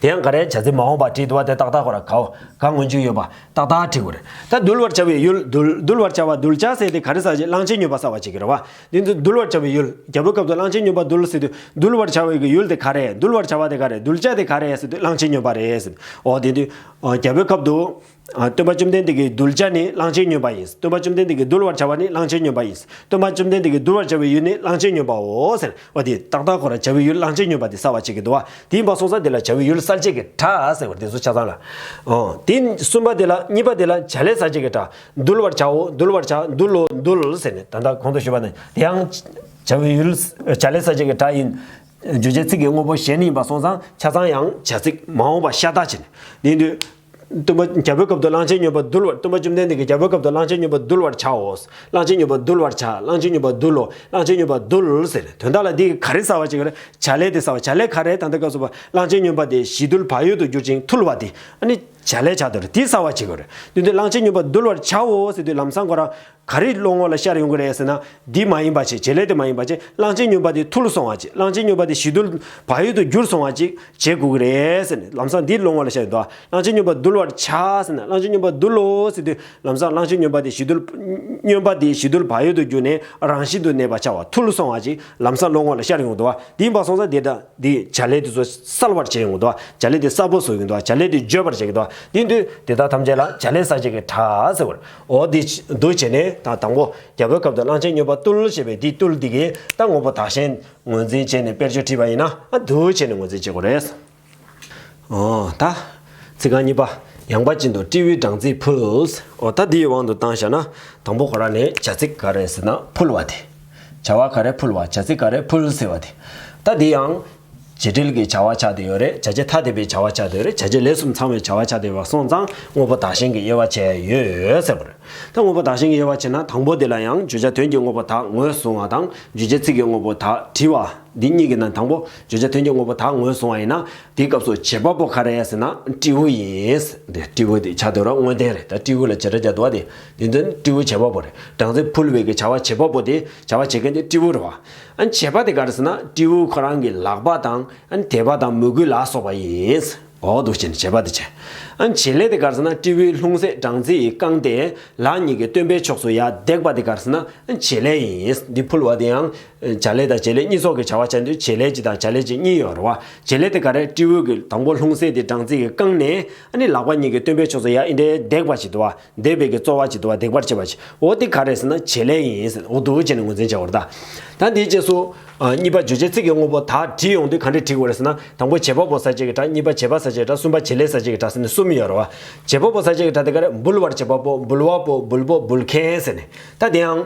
དེ་ཡང་ག་རེ། བྱ་ཚིག་མ་འོངས་པ་བྲིས་འདུག་བ། དེ་ཏག་ཏག་ཁོ་ར་གའོ་ག་སྔོན་འཇུག་ཡོད་པ་ཏག་ཏག་བྲིས་དགོས་རེད། ད་འདུལ་བར་བྱ་བའི་ཡུལ། འདུལ་འདུལ་བར་བྱ་བ་འདུལ་བྱ་ཟེར་དེ་ག་རེ་ཟེར་བྱེད། གླང་ཆེན་སྨྱོན་པ་གསལ་བར་བྱེད་ཀྱི་རེད་བ། དེ་ཚོ་འདུལ་བར་བྱ་བའི་ཡུལ། རྒྱལ་པོའི་སྐབས་སུ་གླང་ཆེན་སྨྱོན་པ་འདུལ་ཟེར་དུས་འདུལ་བར་བྱ་བའི་གི་ཡུལ་དེ་ག་རེ། འདུལ་བར་བྱ་བ་དེ་ག་རེ། འདུལ་བྱ་དེ་ག་རེ་ཟེར་དུས་གླང་ཆེན་སྨྱོན་པ་རེད་ཟེར། འོ་དེ་དུས་རྒྱལ་པོའི་སྐབས་སུ། ཨ་སྟོན་པ་བཅོམ་ལྡན་འདས་ཀྱི་འདུལ་བྱ་ནི་གླང་ཆེན་སྨྱོན་པ་ཡིན། སྟོན་པ་བཅོམ་ལྡན་འདས་ཀྱི་འདུལ་བར་བྱ་བ་ནི་གླང་ཆེན་སྨྱོན་པ་ཡིན། སྟོན་པ་བཅོམ་ལྡན་འདས་ཀྱི་འདུལ་བར་བྱ་བའི་ཡུལ་ནི་གླང་ཆེན་སྨྱོན་པའོ་ཟེར་བ་དེ་ཏག་ཏག་ཁོ་ར་བྱ་བའི་ཡུལ་གླང་ཆེན་སྨྱོན་པ་དེ་གསལ་བར་བྱེད་ཀྱི་འདུག་བ། དེ་ཡིན་པ་སོང་ཙང་དེ་ལ་བྱ་བའི་ཡུལ་གསལ་བྱེད་ཀྱི་སྒྲ་ཟེར་བ་དེ་ཚོ་ཆ་ཚང་ལ། ཨོ་དེ་གསུམ་པ་དེ་ལ་གཉིས་པ་དེ་ལ་བྱ་ལས་གསལ་བྱེད་ཀྱི་སྒྲ། འདུལ་བར་བྱའོ། འདུལ་བར་བྱ། འདུལ་ལོ། འདུལ་ཟེར་ནས་ད་ལྟ་གོང་དུ་ཞུས་པ་ནི་དེ་ཡང་བྱ་བའི་ཡུལ་བྱ་ལས་གསལ་བྱེད་ཀྱི་སྒྲ་ཡིན། བརྗོད་བྱའི་ཚིག་གི་དངོས་པོ་གཞན་ཡིན་པ་སོང་ཙང་ཆ་ཚང་ཡང་བྱ་ཚིག་མ་འོངས་པ་ཤ་སྟག་བྱས་ནས་དེ་ཡིན་དུས། སྟོན་པ་རྒྱལ་པོའི་སྐབས་སུ་གླང་ཆེན་སྨྱོན་པ་འདུལ་བར། སྟོན་པ་བཅོམ་ལྡན་འདས་ཀྱིས་རྒྱལ་པོའི་སྐབས་སུ་གླང་ཆེན་སྨྱོན་པ་འདུལ་བར་བྱའོ། གླང་ཆེན་སྨྱོན་པ་འདུལ་བར་བྱ། གླང་ཆེན་སྨྱོན་པ་འདུལ་ལོ། གླང་ཆེན་སྨྱོན་པ་འདུལ་ཟེར། དོན་དག་ལ་འདི་ག་རེ་གསལ་བ་ཅིག་རེད། བྱ་ལས་དེ་གསལ་བ། བྱ་ལས་ག་རེ། ད་ལྟ་སྐབས་སུ་བབ་གླང་ཆེན་སྨྱོན་པ་དེ་ཞི་དུལ་བག་ཡོད་དུ་གྱུར་ཅིང་ཐུལ་བ་དེ། ཨ་ནི་བྱ་ལས་ཆགས་འདུག་རེད། དེ་གསལ་བ་ཅིག་རེད། དེ་དུས་གླང་ཆེན་སྨྱོན་པ་འདུལ་བར་བྱའོ་ཟེར་དུས་ལམ་སང་ཁོ་རང་ག་རེ་བློ་ངོ་ལ་ཤར་ཡོང་གི་རེད་ཟེར་ན། འདི་མ་ཡིན་པ་ཅིག་བྱེད་ལས་དེ་མ་ཡིན་པ་ཅིག་གླང་ཆེན་སྨྱོན་པ་དེ་ཐུལ་སོང་བ་ཅིག་གླང་ཆེན་སྨྱོན་པ་དེ་ཞི་དུལ་བག་ཡོད་དུ་གྱུར་སོང་བ་ཅིག་བྱེད་དགོས་ཀྱི་རེད་ཟེར་ནས་ལམ་སང་འདི་བློ་ངོ་ལ་ཤར་ཡོང་འདུག་གླང་ཆེན་སྨྱོན་པ་འདུལ་བར་བྱ་ཟེར་ན། གླང་ཆེན་སྨྱོན་པ་འདུལ་ལོ་ཟེར་དུས་ལམ་སང་གླང་ཆེན་སྨྱོན་པ་དེ་ཞི་དུལ། སྨྱོན་པ་དེ་ཞི་དུལ་བག་ཡོད་དུ་གྱུར་ནས་རང་བཞིན་དུ་གནས་པ་ཆགས་པ་ཐུལ་སོང་བ་ཅིག་ལམ་སང་བློ་ངོ་ལ་ཤར་ཡོང་འདུག་བ། འདི་ཡིན་པ་སོང་ཙང་དེ་དག་འདི་བྱ་ལས་དེ་ཚོ་གསལ་བར་བྱེད་ཡོང་འདུག་བ། བྱ་ལས་དེ་གསལ་པོ་བཟོ་ཡོང་འདུག་བ། བྱ་ལས་དེ་བརྗོད་པར་བྱེད་ཀྱི་འདུག་བ། དེ་དུས་དེ་དག་ཐམས་ཅད་ལ་བྱ་ལས་གསལ་བྱེད་ཀྱི་སྒྲ་ཟེར་བར། འོ་དེ་འདུག་བྱས་ནས་ད་དང་པོ་རྒྱལ་པོའི་སྐབས་དུ་གླང་ཆེན་སྨྱོན་པ་བཏུལ་ཞེས་པའི་འདི་བཏུལ་འདི་གའི་ད་དངོས་པོ་བདག་གཞན་ངོས་འཛིན་བྱས་ནས་དཔེར་བརྗོད་བྲིས་པ་ཡིན་ན། ཨ་འདུག་བྱས་ནས་ངོས་འཛིན་བྱེད་དགོས་རེད། འོ་ད། ཚིག་རྐང་གཉིས་པ། ཡངས་པ་ཅན་དུ་སྤྲེའུའི་སྦྲང་རྩིས་ཕུལ། འོ་ད་འདིའི་དབང་དུ་བཏང་བཞག་ན། དང་པོ་ཁོ་རང་ནས་བྱ་ཚིག་ག་རེ་ཟེར་ན་ཕུལ་བ་དེ། བྱ་བ་ག་རེ་ཕུལ་བ། བྱ་ཚིག་ག་རེ་ཕུལ་ཟེར་བ་དེ། ད་འདི་ཡང་། བྱེད་འབྲེལ་གྱི་བྱ་བ་ཆགས་བསྡད་ཡོད་རེད། བྱ་བྱེད་ཐ་དད་པའི་བྱ་བ་ཆགས་བསྡད་ཡོད་རེད། བྱ་བྱེད་ལས་གསུམ་ཚང་བའི་བྱ་བ་ཆགས་བསྡད་ཡོད་པ་སོང་ཙང་དངོས་པོ་བདག་གཞན་གྱི་དབྱེ་བ་ཕྱེ་ཡོད་ཟེར་བ་རེད། ད་དངོས་པོ་བདག་གཞན་གྱི་དབྱེ་བ་ཕྱེ་ན་དང་པོ་དེ་ལ་ཡང་བརྗོད་བྱ་དོན་གྱི་དངོས་པོ་བདག་ངོས་བཟུང་བ་དང་བརྗོད་བྱེད་ཚིག་གི་དངོས་པོ་བདག་བྲི་བ། འདི་གཉིས་ཀྱི་ནང་དང་པོ་བརྗོད་བྱ་དོན་གྱི་དངོས་པོ་བདག་ངོས་བཟུང་བ་ཡིན་ན། དེའི་སྐབས་སུ་བྱེད་པ་པོ་ག་རེ་ཟེར་ན་སྤྲེའུ་ཡིན། འདི་སྤྲེའུ་དེ་བྱ་དོ་ར་དངོས་བསྟན་རེད། ད་སྤྲེའུ་ལ་བྱེད་སྒྲ་རྒྱག་འདུག་བ། དེ་དེ་འདི་སྤྲེའུ་བྱེད་པ་པོ་རེད། སྦྲང་རྩི་ཕུལ་བའི་གི་བྱ་བ་བྱེད་པ་པོ་དེ་བྱ་བ་བྱེད་མཁན་དེ་སྤྲེའུ་རེད་བ། ཨ་བྱེད་པ་དེ་ག་རེ་ཟེར་ན་སྤྲེའུ་ཁོ་རང་གི་ལག་པ་དང་ཨ་དད་པ་དང་མོས་གུས་ལ་སོགས་པ་ཡིན། འོ་འདུག་བྱས་ནས་བྱེད་པ་དེ་བྱས། ཨ་བྱེད་ལས་དེ་ག་རེ་ཟེར་ན་སྤྲེའུའི་ལྷུང་བཟེད་སྦྲང་རྩི་ཡིས་བཀང་སྟེ་ལག་གཉིས་ཀྱིས་སྟོན་པའི་ཕྱོགས་སུ་ཡར་བརྡེག་པ་དེ་ག་རེ་ཟེར་ན་བྱེད་ལས་ཡིན། འདི་ཕུལ་བ་དེ་ཡང་བྱ་ལས་དང་བྱེད་ལས་གཉིས་ཚོགས་ཀྱི་བྱ་བ་བྱ་དུས་བྱེད་ལས་གཅིག་དང་བྱ་ལས་གཅིག་གཉིས་ཡོད་རེད་བ། བྱེད་ལས་དེ་ག་རེ་སྤྲེའུ་གི་དང་པོ་ལྷུང་བཟེད་དེ་སྦྲང་རྩི་གིས་བཀང་ནས་ཨ་ནི་ལག་པ་གཉིས་ཀྱིས་སྟོན་པའི་ཕྱོགས་སུ་ཡར་ཨི་འདྲའི་བརྡེག་པ་ཞིག་འདུག་བ། བརྡེག་པའི་གི་རྩོལ་བ་ཅིག་འདུག་བ། བརྡེག་པར་བྱེད་པ་ཅིག་འོ་དེ་ག་རེ་ཟེར་ན་བྱེད་ལས་ཡིན་ཟེར། འོ་འདུག་བྱས་ནས་ངོས་འཛིན་བྱ་བར་ད། ད་འདིའི་རྗེས་སུ། ཨ་གཉིས་པ་རྗོད་བྱེད་ཚིག་གི་དངོས་པོ་ད་བྲིས་ཡོང་དུས་ག་འདྲས་བྲིས་དགོས་རེད་ཟེར་ན། དང་པོ་བྱེད་པ་པོ་གསལ་བྱེད་ཀྱི་སྒྲ། གཉིས་པ་བྱེད་པ་གསལ་བྱེད་ཀྱི་སྒྲ། གསུམ་པ་བྱེད་ལས་གསལ་བྱེད་ཀྱི་སྒྲ་ཟེར་ནས་གསུམ་ཡོད་རེད་བ། བྱེད་པ་པོ་གསལ་བྱེད་ཀྱི་སྒྲ་དེ་ག་རེ། འབུལ་བར་བྱེད་པ་པོ། འབུལ་བ་པོ། འབུལ་པོ། འབུལ་མཁན་ཟེར་ནས། ད་དེ་ཡང་།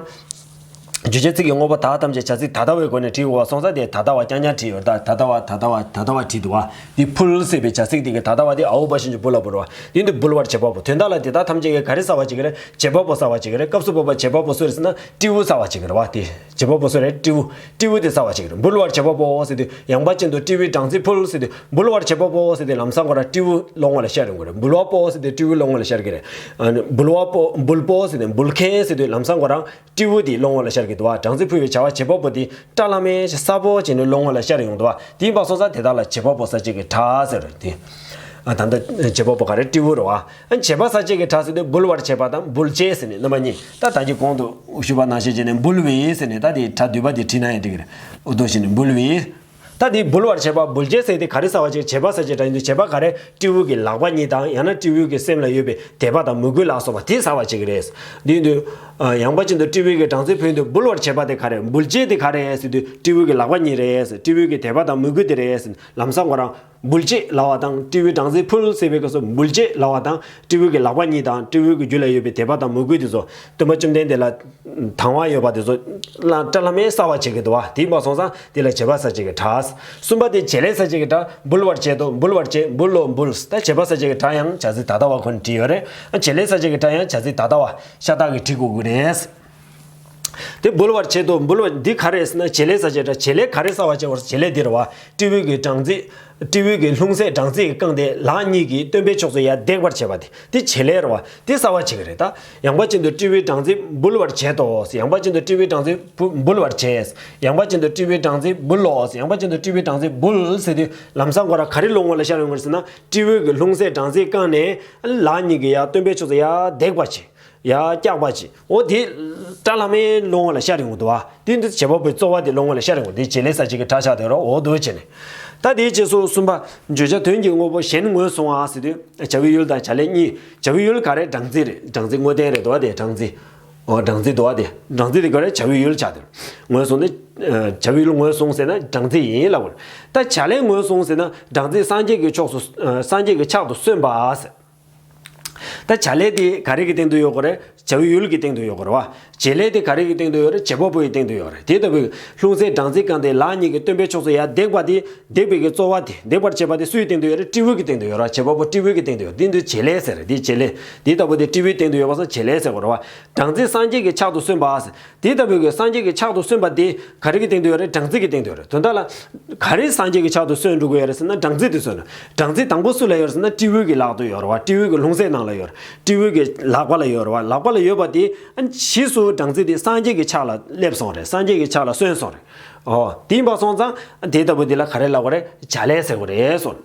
རྗོད་བྱེད་ཚིག་གི་དངོས་པོ་ད་ཐམས་ཅད་བྱ་ཚིག་ད་ལྟ་བའི་སྒོ་ནས་བྲིས་དགོས་པ་སོང་ཙང་དེ་ད་ལྟ་བ་རྐྱང་རྐྱང་བྲིས་ཡོད་རེད། ད་ད་ལྟ་བ་ད་ལྟ་བ་ད་ལྟ་བ་བྲིས་འདུག་བ། འདི་ཕུལ་ཟེར་བའི་བྱ་ཚིག་དེ་གི་ད་ལྟ་བ་དེ་ཨའུ་བ་ཞབས་ཀྱུ་བུ་ལ་བུར་བ། དེ་འདི་འབུལ་བར་བྱེད་པ་པོ། དོན་དག་ལ་དེ་དག་ཐམས་ཅད་ཀྱིས་ག་རེ་གསལ་བ་བྱེད་ཀྱི་རེད། བྱེད་པ་པོ་གསལ་བ་བྱེད་ཀྱི་རེད། སྐབས་སུ་བབ་པ་བྱེད་པ་པོ་སུ་རེད་ཟེར་ན་སྤྲེའུ་གསལ་བ་བྱེད་ཀྱི་རེད་བ། དེ་བྱེད་པ་པོ་སུ་རེད། སྤྲེའུ། སྤྲེའུ་དེ་གསལ་བ་བྱེད་ཀྱི་རེད། འབུལ་བར་བྱེད་པ་པོ་ཟེར་དུས་ཡངས་པ་ཅན་དུ་སྤྲེའུའི་སྦྲང་རྩི་ཕུལ་ཟེར་དུས་འབུལ་བར་བྱེད་པ་པོ་ཟེར་དུས་ལམ་སང་ཁོ་རང་སྤྲེའུ་བློ་ངོ་ལ་ཤར་ཡོང་གི་རེད། འབུལ་བ་པོ་ཟེར་དུས་སྤྲེའུ་བློ་ངོ་ལ་ཤར་གི་རེད། ཨ་ནི་འབུལ་བ་པོ། འབུལ་པོ་ཟེར་དུས་འབུལ་མཁན་ཟེར་དུས་ལམ་སང་ཁོ་རང་སྤྲེའུ་དེ་བློ་ངོ་ལ་ཤར་གི་འདུག་བ། སྦྲང་རྩི་ཕུལ་བའི་བྱ་བ་བྱེད་པ་པོ་དེ་བཀྲ་ལྷམ་མེ་ཞིག་གསལ་པོ་བྱས་ནས་བློ་ངོ་ལ་ཤར་ཡོང་འདུག་བ། དེ་ཡིན་པ་སོང་ཙང་དེ་དག་ལ་བྱེད་པ་པོ་གསལ་བྱེད་ཀྱི་སྒྲ་ཟེར་རེད་དེ། ཨ་ད་ལྟ་བྱེད་པ་པོ་ག་རེ། སྤྲེའུ་རེད་བ། ཨ་བྱེད་པ་གསལ་བྱེད་ཀྱི་སྒྲ་ཟེར་དུས་འབུལ་བར་བྱེད་པ་དང་འབུལ་བྱེད་ཟེར་ནས་རྣམ་པ་གཉིས། ད་ད་གིན་གོང་དུ་ཞུས་པ་ནང་བཞིན་བྱས་ནས་འབུལ་བའི་ཟེར་ནས་ད་དེ་སྒྲ་བསྡུས་པ་དེ་བྲིས་ན་ཡང་འགྲིག་གི་རེད། འོ་འདུག་བྱས་ནས་འབུལ་བའི། ད་དེ་འབུལ་བར་བྱེད་པ། འབུལ་བྱེད་ཟེར་དེ་ག་རེ་གསལ་བ་བྱེད། བྱེད་པ་གསལ་བྱེད་སྒྲ་ཡིན་དུས་བྱེད་པ་ག་རེ། སྤྲེའུ་གི་ལག་པ་གཉིས་དང་ཡང་ན་སྤྲེའུ་གི་སེམས་ལ་ཡོད་པའི་དད་པ་དང་མོས་གུས་ལ་སོགས་པ་དེ་གསལ་བ་བྱེད་ཀྱི་རེད། འདི་ཡིན་དུས། ཡངས་པ་ཅན་དུ་སྤྲེའུ་གི་སྦྲང་རྩི་ཕུལ་དུས་འབུལ་བར་བྱེད་པ་དེ་ག་རེ། འབུལ་བྱེད་དེ་ག་རེ་ཟེར་དུས་སྤྲེའུ་གི་ལག་པ་གཉིས་རེད། སྤྲེའུ་གི་དད་པ་དང་མོས་གུས་དེ་རེད། ལམ་སང་ཁོ་རང་འབུལ་བྱེད་ལབ་པ་དང་སྤྲེའུའི་སྦྲང་རྩི་ཕུལ་ཟེར་བའི་སྐབས་སུ་འབུལ་བྱེད་ལབ་པ་དང་སྤྲེའུ་གི་ལག་པ་གཉིས་དང་སྤྲེའུ་གི་རྒྱུད་ལ་ཡོད་པའི་དད་པ་དང་མོས་གུས་དེ་ཚོ་སྟོན་པ་བཅོམ་ལྡན་འདས་ལ། དང་བ་ཡོད་པ་དེ་ཚོ་ལ་བཀྲ་ལྷམ་མེ་གསལ་བ་བྱེད་ཀྱི་འདུག་བ། དེ་ཡིན་པ་སོང་ཙང་དེ་ལ་བྱེད་པ་གསལ་བྱེད་ཀྱི་སྒྲ། གསུམ་པ་དེ་བྱེད་ལས་གསལ་བྱེད་ཀྱི་སྒྲ། འབུལ་བར་བྱེད་དོ། འབུལ་བར་བྱེད། འབུལ་ལོ། འབུལ། ད་བྱེད་པ་གསལ་བྱེད་ཀྱི་སྒྲ་ཡང་བྱ་ཚིག་ད་ལྟ་བ་ཁོ་ནས་བྲིས་ཡོད་རེད། བྱེད་ལས་གསལ་བྱེད་ཀྱི་སྒྲ་ཡང་བྱ་ཚིག་ད་ལྟ་བ་ཤ་སྟག་གིས་བྲིས་དགོས་ཀྱི་རེད། དེ་འབུལ་བར་བྱེད་དོ། འབུལ་བ་འདི་ག་རེ་ཟེར་ན་བྱེད་ལས་གསལ་བྱེད་སྒྲ། བྱེད་ལས་ག་རེ་གསལ་བ་བྱེད་པར། བྱེད་ལས་འདི་རེད་བ། སྤྲེའུ་གི་སྦྲང་རྩི། སྤྲེའུ་གི་ལྷུང་བཟེད་སྦྲང་རྩི་ཡིས་བཀང་སྟེ་ལག་གཉིས་ཀྱིས་སྟོན་པའི་ཕྱོགས་སུ་ཡར་བརྡེག་པར་བྱེད་པ་དེ། དེ་བྱེད་ལས་རེད་བ། དེ་གསལ་བ་བྱེད་ཀྱི་རེད་ད། ཡངས་པ་ཅན་དུ་སྤྲེའུའི་སྦྲང་རྩི་འབུལ་བར་བྱེད་དོ། ཡངས་པ་ཅན་དུ་སྤྲེའུའི་སྦྲང་རྩི་འབུ་འབུལ་བར་བྱེད། ཡངས་པ་ཅན་དུ་སྤྲེའུའི་སྦྲང་རྩི་འབུལ་ལོ། ཡངས་པ་ཅན་དུ་སྤྲེའུའི་སྦྲང་རྩི་འབུལ་ཟེར་དུས་ལམ་སང་ཁོ་རང་ག་རེ་བློ་ངོ་ལ་ཤར་ཡོང་གི་རེད་ཟེར་ན་སྤྲེའུ་གི་ལྷུང་བཟེད་སྦྲང་རྩི་བཀང་ནས་ལག་གཉིས་ཀྱིས་ཡར་སྟོན་པའི་ཕྱོགས་སུ་ཡར་བརྡེག་པ་བྱེད། ཡ་སྐྱག་པ་ཅིག་འོ་དེ་བཀྲ་ལྷམ་མེ་བློ་ངོ་ལ་ཤར་ཡོང་གི་འདུག་བ། དེ་འདི་བྱེད་པ་པོའི་རྩོལ་བ་དེ་བློ་ངོ་ལ་ཤར་ཡོང་གི་འདུག་དེ་བྱེད་ལས་གསལ་བྱེད་ཀྱི་སྒྲ་ཆགས་དེ་རོ། འོ་འདུག་བྱས་ནས། ད་དེའི་རྗེས་སུ་གསུམ་པ། བརྗོད་བྱ་དོན་གྱི་དངོས་པོ་གཞན་ངོས་བཟུང་བ་ཟེར་དུས་བྱ་བའི་ཡུལ་དང་བྱ་ལས་གཉིས། བྱ་བའི་ཡུལ་ག་རེ། སྦྲང་རྩི་རེད། སྦྲང་རྩི་དངོས་བསྟན་རེད་འདུག་བ། དེ་སྦྲང་རྩི། འོ་སྦྲང་རྩི་འདུག་བ། དེ་སྦྲང་རྩི་དེ་ག་རེ། བྱ་བའི་ཡུལ་ཆགས་དེ་ངོས་བཟུང་ནས། བྱ་བའི་ཡུལ་ངོས་བཟུང་ཟེར་ན་སྦྲང་རྩི་ཡིན་ལབ་དགོས། ད་བྱ་ལས་ངོས་བཟུང་ཟེར་ན་སྦྲང་རྩི་སངས་རྒྱས་ཀྱི་ཕྱོགས་སུ་སངས་རྒྱས་ཀྱི་ཕྱག་ཏུ་སོན་པ་ཟེར། ད་བྱ་ལས་དེ་ག་རེ་གི་སྟེང་དུ་ཡོད་དགོས་རེད། བྱ་བའི་ཡུལ་གྱི་སྟེང་དུ་ཡོད་དགོས་རེད་བ། བྱེད་ལས་དེ་ག་རེ་གི་སྟེང་དུ་ཡོད་རེད། བྱེད་པ་པོ་ཡི་སྟེང་དུ་ཡོད་རེད། དེ་ལྟ་བུའི་ལྷུང་བཟེད་སྦྲང་རྩི་བཀང་སྟེ་ལག་གཉིས་ཀྱིས་སྟོན་པའི་ཕྱོགས་སུ་ཡར་འདེགས་པ་དེ། འདེགས་པའི་གི་རྩོལ་བ་དེ། འདེགས་པར་བྱེད་པ་དེ་སུའི་སྟེང་དུ་ཡོད་རེད། སྤྲེའུ་གི་སྟེང་དུ་ཡོད་རེད། བྱེད་པ་པོ་སྤྲེའུ་གི་སྟེང་དུ་ཡོད། དེ་འདི་བྱེད་ལས་ཟེར་རེད། དེ་བྱེད་ལས། དེ་ལྟ་བུ་དེ་སྤྲེའུའི་སྟེང་དུ་ཡོད་པ་སོགས་བྱེད་ལས་ཟེར་དགོས་རེད་བ། སྦྲང་རྩི་སངས་རྒྱས་ཀྱི་ཕྱག་ཏུ་སོན་པ་ཟེར། དེ་ལྟ་བུའི་གི་སངས་རྒྱས་ཀྱི་ཕྱག་ཏུ་སོན་པ་དེ་ག་རེ་གི་སྟེང་དུ་ཡོད་རེད། སྦྲང་རྩི་གི་སྟེང་དུ་ཡོད་རེད། དོན་དག་ལ། ག་རེ་སངས་རྒྱས་ཀྱི་ཕྱག་ཏུ་སོན་འགྲོ་གི་ཡོད་རེད་ཟེར་ན་སྦྲང་རྩི་དེ་སོན་ནས། སྦྲང་རྩི་དང་པོ་སུ་ལ་ཡོད་རེད་ཟེར་ན་སྤྲེའུ་གི་ལག་ཏུ་ཡོད་རེད་བ། སྤྲེའུ་གི་ལྷུང་བཟེད་ནང་ལ་ཡོད་རེད། སྤྲེའུ་གི་ལག་པ་ལ་ཡོད་རེད་བ། ལག་པ་ལ་ཡོད་པ་དེ་ཕྱིས་སུ་སྦྲང་རྩི་དེ་སངས་རྒྱས་ཀྱི་ཕྱག་ལ་སླེབས་སོང་རེད། སངས་རྒྱས་ཀྱི་ཕྱག་ལ་སོན་སོང་རེད། ཨོ། དེ་ཡིན་པ་སོང་ཙང་དེ་ལྟ་བུ་དེ་ལ་ག་རེ་ལབ་དགོས་རེད། བྱ་ལས་ཟེར་དགོས་རེད་སོང་།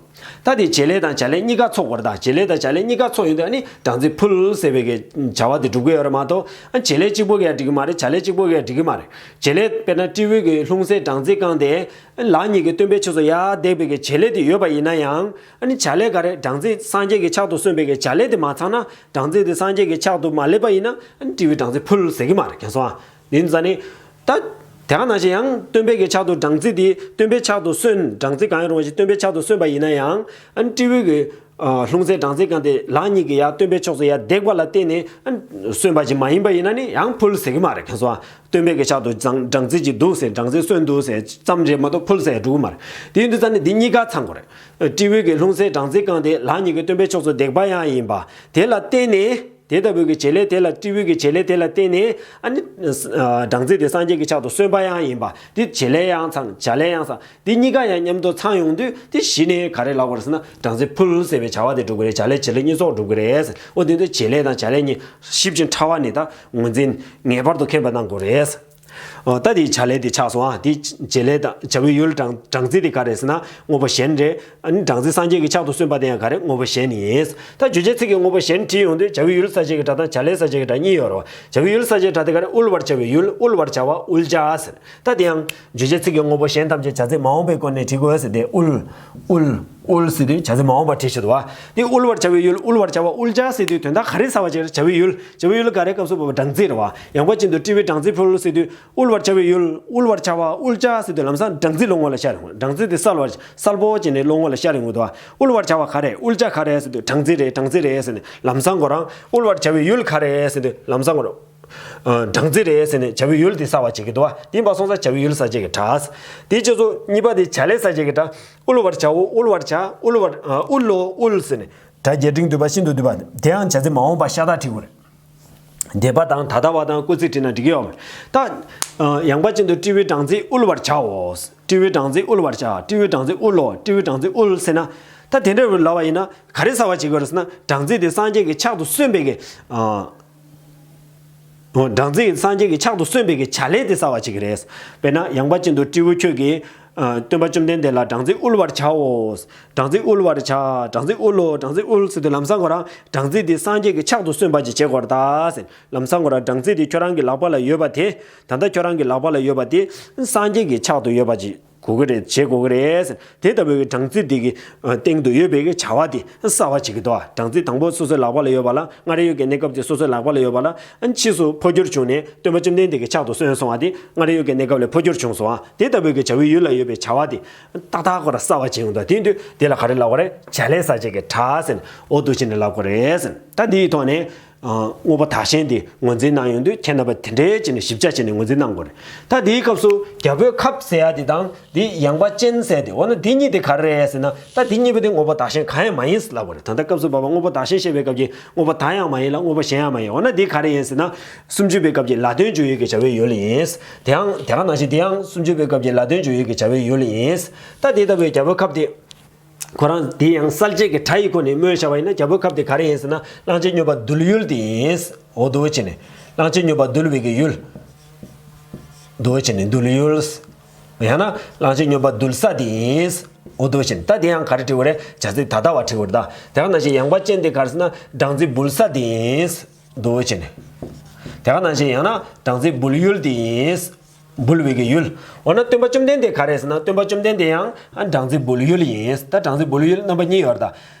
ད་དེ་བྱེད་ལས་དང་བྱ་ལས་གཉིས་ཀ་ཚོགས་པར་དང་། བྱེད་ལས་དང་བྱ་ལས་གཉིས་ཀ་ཚོགས་ཡོང་དུས་ཨ་ནི་སྦྲང་རྩི་ཕུལ་ཟེར་བའི་གི་བྱ་བ་དེ་སྒྲུབ་ཀྱི་ཡོད་རེད་མ་གཏོགས། ཨ་བྱེད་ལས་གཅིག་པོ་གིས་འགྲིག་གི་མ་རེད། བྱ་ལས་གཅིག་པོ་གིས་འགྲིག་གི་མ་རེད། བྱེད་ལས་དཔེར་ན་སྤྲེའུ་གི་ལྷུང་བཟེད་སྦྲང་རྩི་བཀང་སྟེ་ལག་གཉིས་ཀྱིས་སྟོན་པའི་ཕྱོགས་སུ་ཡར་འདེགས་པའི་གི་བྱེད་ལས་དེ་ཡོད་པ་ཡིན་ན་ཡང་། ཨ་ནི་བྱ་ལས་ག་རེ། སྦྲང་རྩི་སངས་རྒྱས་ཀྱི་ཕྱག་ཏུ་སོན་པའི་གི་བྱ་ལས་དེ་མ་ཚང་ན། སྦྲང་རྩི་དེ་སངས་རྒྱས་ཀྱི་ཕྱག་ཏུ་མ་སླེབས་པ་ཡིན་ན། ཨ་ནི་སྤྲེའུས་སྦྲང་རྩི་ཕུལ་ཟེར་གི་མ་རེད། མཁྱེན་སོང་ཨ། དེ་ཡིན་ཙང་ནི། ད། དེ་ག་ནང་བཞིན་ཡང་སྟོན་པའི་གི་ཕྱག་ཏུ་སྦྲང་རྩི་དེ། སྟོན་པའི་ཕྱག་ཏུ་སོན། སྦྲང་རྩི་གང་ཡིན་རུང་བ་ཞིག་སྟོན་པའི་ཕྱག་ཏུ་སོན་པ་ཡིན་ན་ཡང་། ཨ་ནི་སྤྲེའུ་གི་ཨ་ལྷུང་བཟེད་སྦྲང་རྩི་བཀང་སྟེ་ལག་གཉིས་ཀྱིས་ཡར་སྟོན་པའི་ཕྱོགས་སུ་ཡར་འདེགས་པ་ལ་བརྟེན་ནས། ཨ་ནི་སོན་པ་ཞིག་མ་ཡིན་པ་ཡིན་ན་ནི་ཡང་ཕུལ་ཟེར་གི་མ་རེད། མཁྱེན་སོང་ཨ། སྟོན་པའི་གི་ཕྱག་ཏུ་སྦྲང་སྦྲང་རྩི་ཅིག་འདུག་ཟེར། སྦྲང་རྩི་སོན་འདུག་ཟེར་ཙམ་རེད་མ་གཏོགས་ཕུལ་ཟེར་འགྲོ་གི་མ་རེད། དེ་ཡིན་དུས་ཙང་ནི་འདི་གཉིས་ཀ་ཚང་དགོས་རེད། སྤྲེའུ་གི་ལྷུང་བཟེད་སྦྲང་རྩི་བཀང་སྟེ་ལག་གཉིས་ཀྱིས་སྟོན་པའི་ཕྱོགས་སུ་འདེགས་པ་ཡང་ཡིན་པ། དེ་ལ་བརྟེན་ནས། དེ་ལྟ་བུའི་གི་བྱེད་ལས་དེ་ལ། སྤྲེའུ་གི་བྱེད་ལས་དེ་ལ་བརྟེན་ནས། ཨ་ནི། ཨ་སྦྲང་རྩི་དེ་སངས་རྒྱས་ཀྱི་ཕྱག་ཏུ་སོན་པ་ཡང་ཡིན་པ། དེ་བྱེད་ལས་ཡང་ཚང་། བྱ་ལས་ཡང་ཚང་། དེ་གཉིས་ཀ་ཡང་མཉམ་དུ་ཚང་ཡོང་དུས་དེ་གཞི་ནས་ག་རེ་ལབ་དགོས་རེད་ཟེར་ན། སྦྲང་རྩི་ཕུལ་ཟེར་བའི་བྱ་བ་དེ་སྒྲུབ་ཀྱི་རེད། བྱ་ལས་བྱེད་ལས་གཉིས་ཚོགས་སྒྲུབ་ཀྱི་རེད། འོ་དེ་འདྲ་བྱེད་ལས་དང་བྱ་ལས་གཉིས་ཞིབ་ཅིང་ཕྲ་བ་ནི་ད་ངོས་འཛིན་ངེས་པར་དུ་མཁྱེན་པ་གནང་དགོས་རེད། ཨོ། ད་དེའི་བྱ་ལས་དེ་ཆགས་སོང་ཨ། དེའི་བྱེད་ལས་དང་བྱ་བའི་ཡུལ་སྦྲང་སྦྲང་རྩི་དེ་ག་རེ་ཟེར་ན་དངོས་པོ་གཞན་རེད། ཨ་ནི་སྦྲང་རྩི་སངས་རྒྱས་ཀྱི་ཕྱག་ཏུ་སོན་པ་དེ་ཡང་ག་རེ། དངོས་པོ་གཞན་ཡིན། ད་བརྗོད་བྱ་ཚིག་གི་དངོས་པོ་གཞན་བྲིས་ཡོང་དུས་བྱ་བའི་ཡུལ་གསལ་བྱེད་ཀྱི་སྒྲ་དང་བྱ་ལས་གསལ་བྱེད་ཀྱི་སྒྲ་གཉིས་ཡོད་རེད་བ། བྱ་བའི་ཡུལ་གསལ་བྱེད་སྒྲ་དེ་ག་རེ། དབུལ་བར་བྱ་བའི་ཡུལ། དབུལ་བར་བྱ་བ་དབུལ་བྱ་ཟེར། ད་དེ་ཡང་བརྗོད་བྱ་ཚིག་གི་དངོས་པོ་གཞན་ཐམས་ཅད་བྱ་ཚིག་མ་འོངས་པའི་སྒོ་ནས་བྲིས་དགོས་ཟེར་ཏེ། དབུལ། དབུལ། དབུལ་ཟེར་དུས་བྱ་ཚིག་མ་འོངས་པ་བྲིས་བཞག་འདུག་བ། དེ་དབུལ་བར་བྱ་བའི་ཡུལ། དབུལ་བར་བྱ་བ་དབུལ་བྱ་ཟེར་དུས་དོན་དག་ག་རེ་གསལ་བ་བྱེད་ཀྱི་རེད། བྱ་བའི་ཡུལ། བྱ་བའི་ཡུལ་ག་རེ། སྐབས་སུ་བབ་པ་སྦྲང་རྩི་རེད་བ། ཡང་པ་ཅན་དུ་སྤྲེའུས་སྦྲང་རྩི་ཕུལ་ཟེར་དུས་དབུལ་བར་བྱ་བའི་ཡུལ། དབུལ་བར་བྱ་བ་དབུལ་བྱ་ཟེར་དུས་ལམ་སང་སྦྲང་རྩི་བློ་ངོ་ལ་ཤར་ཡོང་། སྦྲང་རྩི་དེ་གསལ་བར་གསལ་པོ་བྱས་ནས་བློ་ངོ་ལ་ཤར་ཡོང་གི་འདུག་བ། དབུལ་བར་བྱ་བ་ག་རེ། དབུལ་བྱ་ག་རེ་ཟེར་དུས་སྦྲང་རྩི་རེད། སྦྲང་རྩི་རེད་ཟེར་ནས་ལམ་སང་ཁོ་རང་། དབུལ་བར་བྱ་བའི་ཡུལ་ག་རེ་ཟེར་དུས་ལམ་སང་ཁོ་རང་། ཨ་སྦྲང་རྩི་རེད་ཟེར་ནས་བྱ་བའི་ཡུལ་དེ་གསལ་བ་བྱེད་ཀྱི་འདུག་བ། དེ་ཡིན་པ་སོང་ཙང་བྱ་བའི་ཡུལ་གསལ་བྱེད་ཀྱི་སྒྲ། དེའི་རྗེས་སུ་གཉིས་པ་དེ་བྱ་ལས་གསལ་བྱེད་ཀྱི་སྒྲ། དབུལ་བར་བྱའོ། དབུལ་བར་བྱ། དབུལ་བར། ཨ་དབུལ་ལོ། དབུལ་ཟེར་ནས་སྒྲ་རྒྱས་འབྲིང་བསྡུས་པ་ཤིན་ཏུ་བསྡུས་པ། དེ་ཡང་བྱ་ཚིག་མ་འོངས་པ་ཤ་སྟག་བྲིས་དགོས་རེད། འདས་པ་དང་ད་ལྟ་བ་དང་སྐུལ་ཚིག་བྲིས་ན་འགྲིག་གི་ཡོད་མ་རེད། ད། ཨ་ཡང་པ་ཅན་དུ་སྤྲེའུའི་སྦྲང་རྩི་དབུལ་བར་བྱའོ། སྤྲེའུའི་སྦྲང་རྩི་དབུལ་བར་བྱ། སྤྲེའུའི་སྦྲང་རྩི་དབུལ་ལོ། སྤྲེའུའི་སྦྲང་རྩི་དབུལ་ཟེར་ན། ད་དེ་འདྲ་བའི་ལབ་པ་ཡིན་ན་ག་རེ་གསལ་བ་བྱེད་དགོས་རེད་ཟེར་ན། སྦྲང་རྩི་དེ་སངས་རྒྱས་ཀྱི་ཕྱག་ཏུ་སོན་པའི་གི། ཨ། སྦྲང་རྩི་སངས་རྒྱས་ཀྱི་ཕྱག་ཏུ་སོན་པའི་གི་བྱ་ལས་དེ་གསལ་བ་བྱེད་ཀྱི་རེད། དཔེར་ན་ཡང་པ་ཅན་དུ་སྤྲེའུ་ཁྱོད་ཀྱིས། ཨ་སྟོན་པ་བཅོམ་ལྡན་འདས་ལ་སྦྲང་རྩི་དབུལ་བར་བྱའོ། སྦྲང་རྩི་དབུལ་བར་བྱ། སྦྲང་རྩི་དབུལ་ལོ། སྦྲང་རྩི་དབུལ་ཟེར་དུས་ལམ་སང་ཁོ་རང་སྦྲང་རྩི་དེ་སངས་རྒྱས་ཀྱི་ཕྱག་ཏུ་སོན་པ་ཅིག་བྱེད་དགོས་རེད་ད་ཟེར། ལམ་སང་ཁོ་རང་སྦྲང་རྩི་དེ་ཁྱོད་རང་གི་ལག་པ་ལ་ཡོད་པ་དེ། ད་ལྟ་ཁྱོད་རང་གི་ལག་པ་ལ་ཡོད་པ་དེ་སངས་རྒྱས་ཀྱི་ཕྱག་ཏུ་ཡོད་པ་ཅིག་དགོས་ཀྱི་རེད། བྱེད་དགོས་ཀྱི་རེད་ཟེར། དེ་ལྟ་བུའི་སྦྲང་རྩི་འདི་གི་སྟེང་དུ་ཡོད་པའི་གི་བྱ་བ་དེ་གསལ་བ་བྱེད་ཀྱི་འདུག་སྦྲང་རྩི་དང་པོ་སོ་སོའི་ལག་པ་ལ་ཡོད་པ་ལ། མངའ་རིས་ཡུལ་གྱི་གནས་སྐབས་དེ་སོ་སོའི་ལག་པ་ལ་ཡོད་པ་ལ། ཕྱིས་སུ་འཕོ་འགྱུར་བྱུང་ནས་སྟོན་པ་བཅོམ་ལྡན་འདས་ཀྱི་ཕྱག་ཏུ་སོན་སོང་བ་དེ་མངའ་རིས་ཡུལ་གྱི་གནས་སྐབས་ལ་འཕོ་འགྱུར་བྱུང་སོང་བ། དེ་ལྟ་བུའི་གི་བྱ་བའི་ཡུལ་ལ་ཡོད་པའི་བྱ་བ་དེ་ཏག་ཏག་ཁོ་ར་གསལ་བ་བྱེད་ཡོང་། ད་དེ་དུས་དེ་ལ་ག་རེ་ལབ་དགོས་རེད། བྱ་ལས་གསལ་བྱེད་ཀྱི་སྒྲ་ཟེར་ནས་འོ་འདུག་བྱས་ནས་ལབ་དགོས་རེད་ཟེར། ད་འདིའི་ཐོག་ནས། ཨ་དངོས་པོ་བདག་གཞན་དེ་ངོས་འཛིན་གནང་ཡོང་དུས་ཁྱེད་རྣམ་པ་དེ་འདྲའི་བྱས་ནས་ཞིབ་ཆ་བྱས་ནས་ངོས་འཛིན་གནང་དགོས་རེད། ད་དེའི་སྐབས་སུ་རྒྱལ་པོའི་ཁབ་ཟེར་ཡ་དེ་དང་དེ་ཡངས་པ་ཅན་ཟེར་ཡ་དེ། འོ་ན་དེ་གཉིས་དེ་ག་རེ་རེད་ཟེར་ན། ད་དེ་གཉིས་པོ་དེ་དངོས་པོ་བདག་གཞན་གང་ཡང་མ་ཡིན་ཟེར་ལབ་པ་རེད། ད་ལྟ་སྐབས་སུ་བབ་པ་དངོས་པོ་བདག་གཞན་བཤད་པའི་སྐབས་ཀྱི་དངོས་པོ་བདག་ཡང་མ་ཡིན་ལ་དངོས་པོ་གཞན་ཡང་མ་ཡིན། འོ་ན་དེ་ག་རེ་ཡིན་ཟེར་ན། སུམ་ཅུ་པའི་སྐབས་ཀྱི་ལ་དོན་འཇུག་ཡུལ་གྱི་བྱ་བའི་ཡུལ་ཡིན། དེའང་དེ་ག་ནང་བཞིན་དེའང་སུམ་ཅུ་པའི་སྐབས་ཀྱི་ལ་དོན་འཇུག་ཡུལ་གྱི་བྱ་བའི་ཡུལ་ཡིན། ད་དེ་ལྟ་བུའི་རྒྱལ་པོའི་ཁབ་དེ། ཁོ་རང་དེ་ཡང་གསལ་བྱེད་ཀྱི་སྒྲ་ཡི་སྒོ་ནས་སྨོས་བཞག་པ་ཡིན་ན། རྒྱལ་པོའི་ཁབ་དེ་ག་རེ་ཡིན་ཟེར་ན། གླང་ཆེན་སྨྱོན་པ་འདུལ་ཡུལ་དེ་ཡིན། འོ་འདུག་བྱས་ནས། གླང་ཆེན་སྨྱོན་པ་འདུལ་བའི་གི་ཡུལ། འདུག་བྱས་ནས་འདུལ་ཡུལ། ཡང་ན་གླང་ཆེན་སྨྱོན་པ་འདུལ་ས་དེ་ཡིན། འོ་འདུག་བྱས་ནས། ད་དེ་ཡང་ག་རེ་བྲིས་པ་རེད། བྱ་ཚིག་ད་ལྟ་བ་བྲིས་པ་རེད་ད། དེ་ག་ནང་བཞིན་ཡངས་པ་ཅན་དེ་ག་རེ་ཟེར་ན། སྦྲང་རྩི་འབུལ་ས་དེ་ཡིན། འདུག་བྱས་ནས། དེ་ག་ནང་བཞིན་ཡང་ན་སྦྲང་རྩི་འབུལ་ཡུལ་དེ་ཡིན། འབུལ་བའི་གི་ཡུལ། འོ་ན་སྟོན་པ་བཅོམ་ལྡན་འདས་ག་རེ་ཟེར་ན། སྟོན་པ་བཅོམ་ལྡན་འདས་ཡང་ཨ་སྦྲང་རྩི་འབུལ་ཡུལ་ཡིན། ད་སྦྲང་རྩི་འབུལ་ཡུལ་རྣམ་པ་གཉིས་ཡོད་རེད་ད།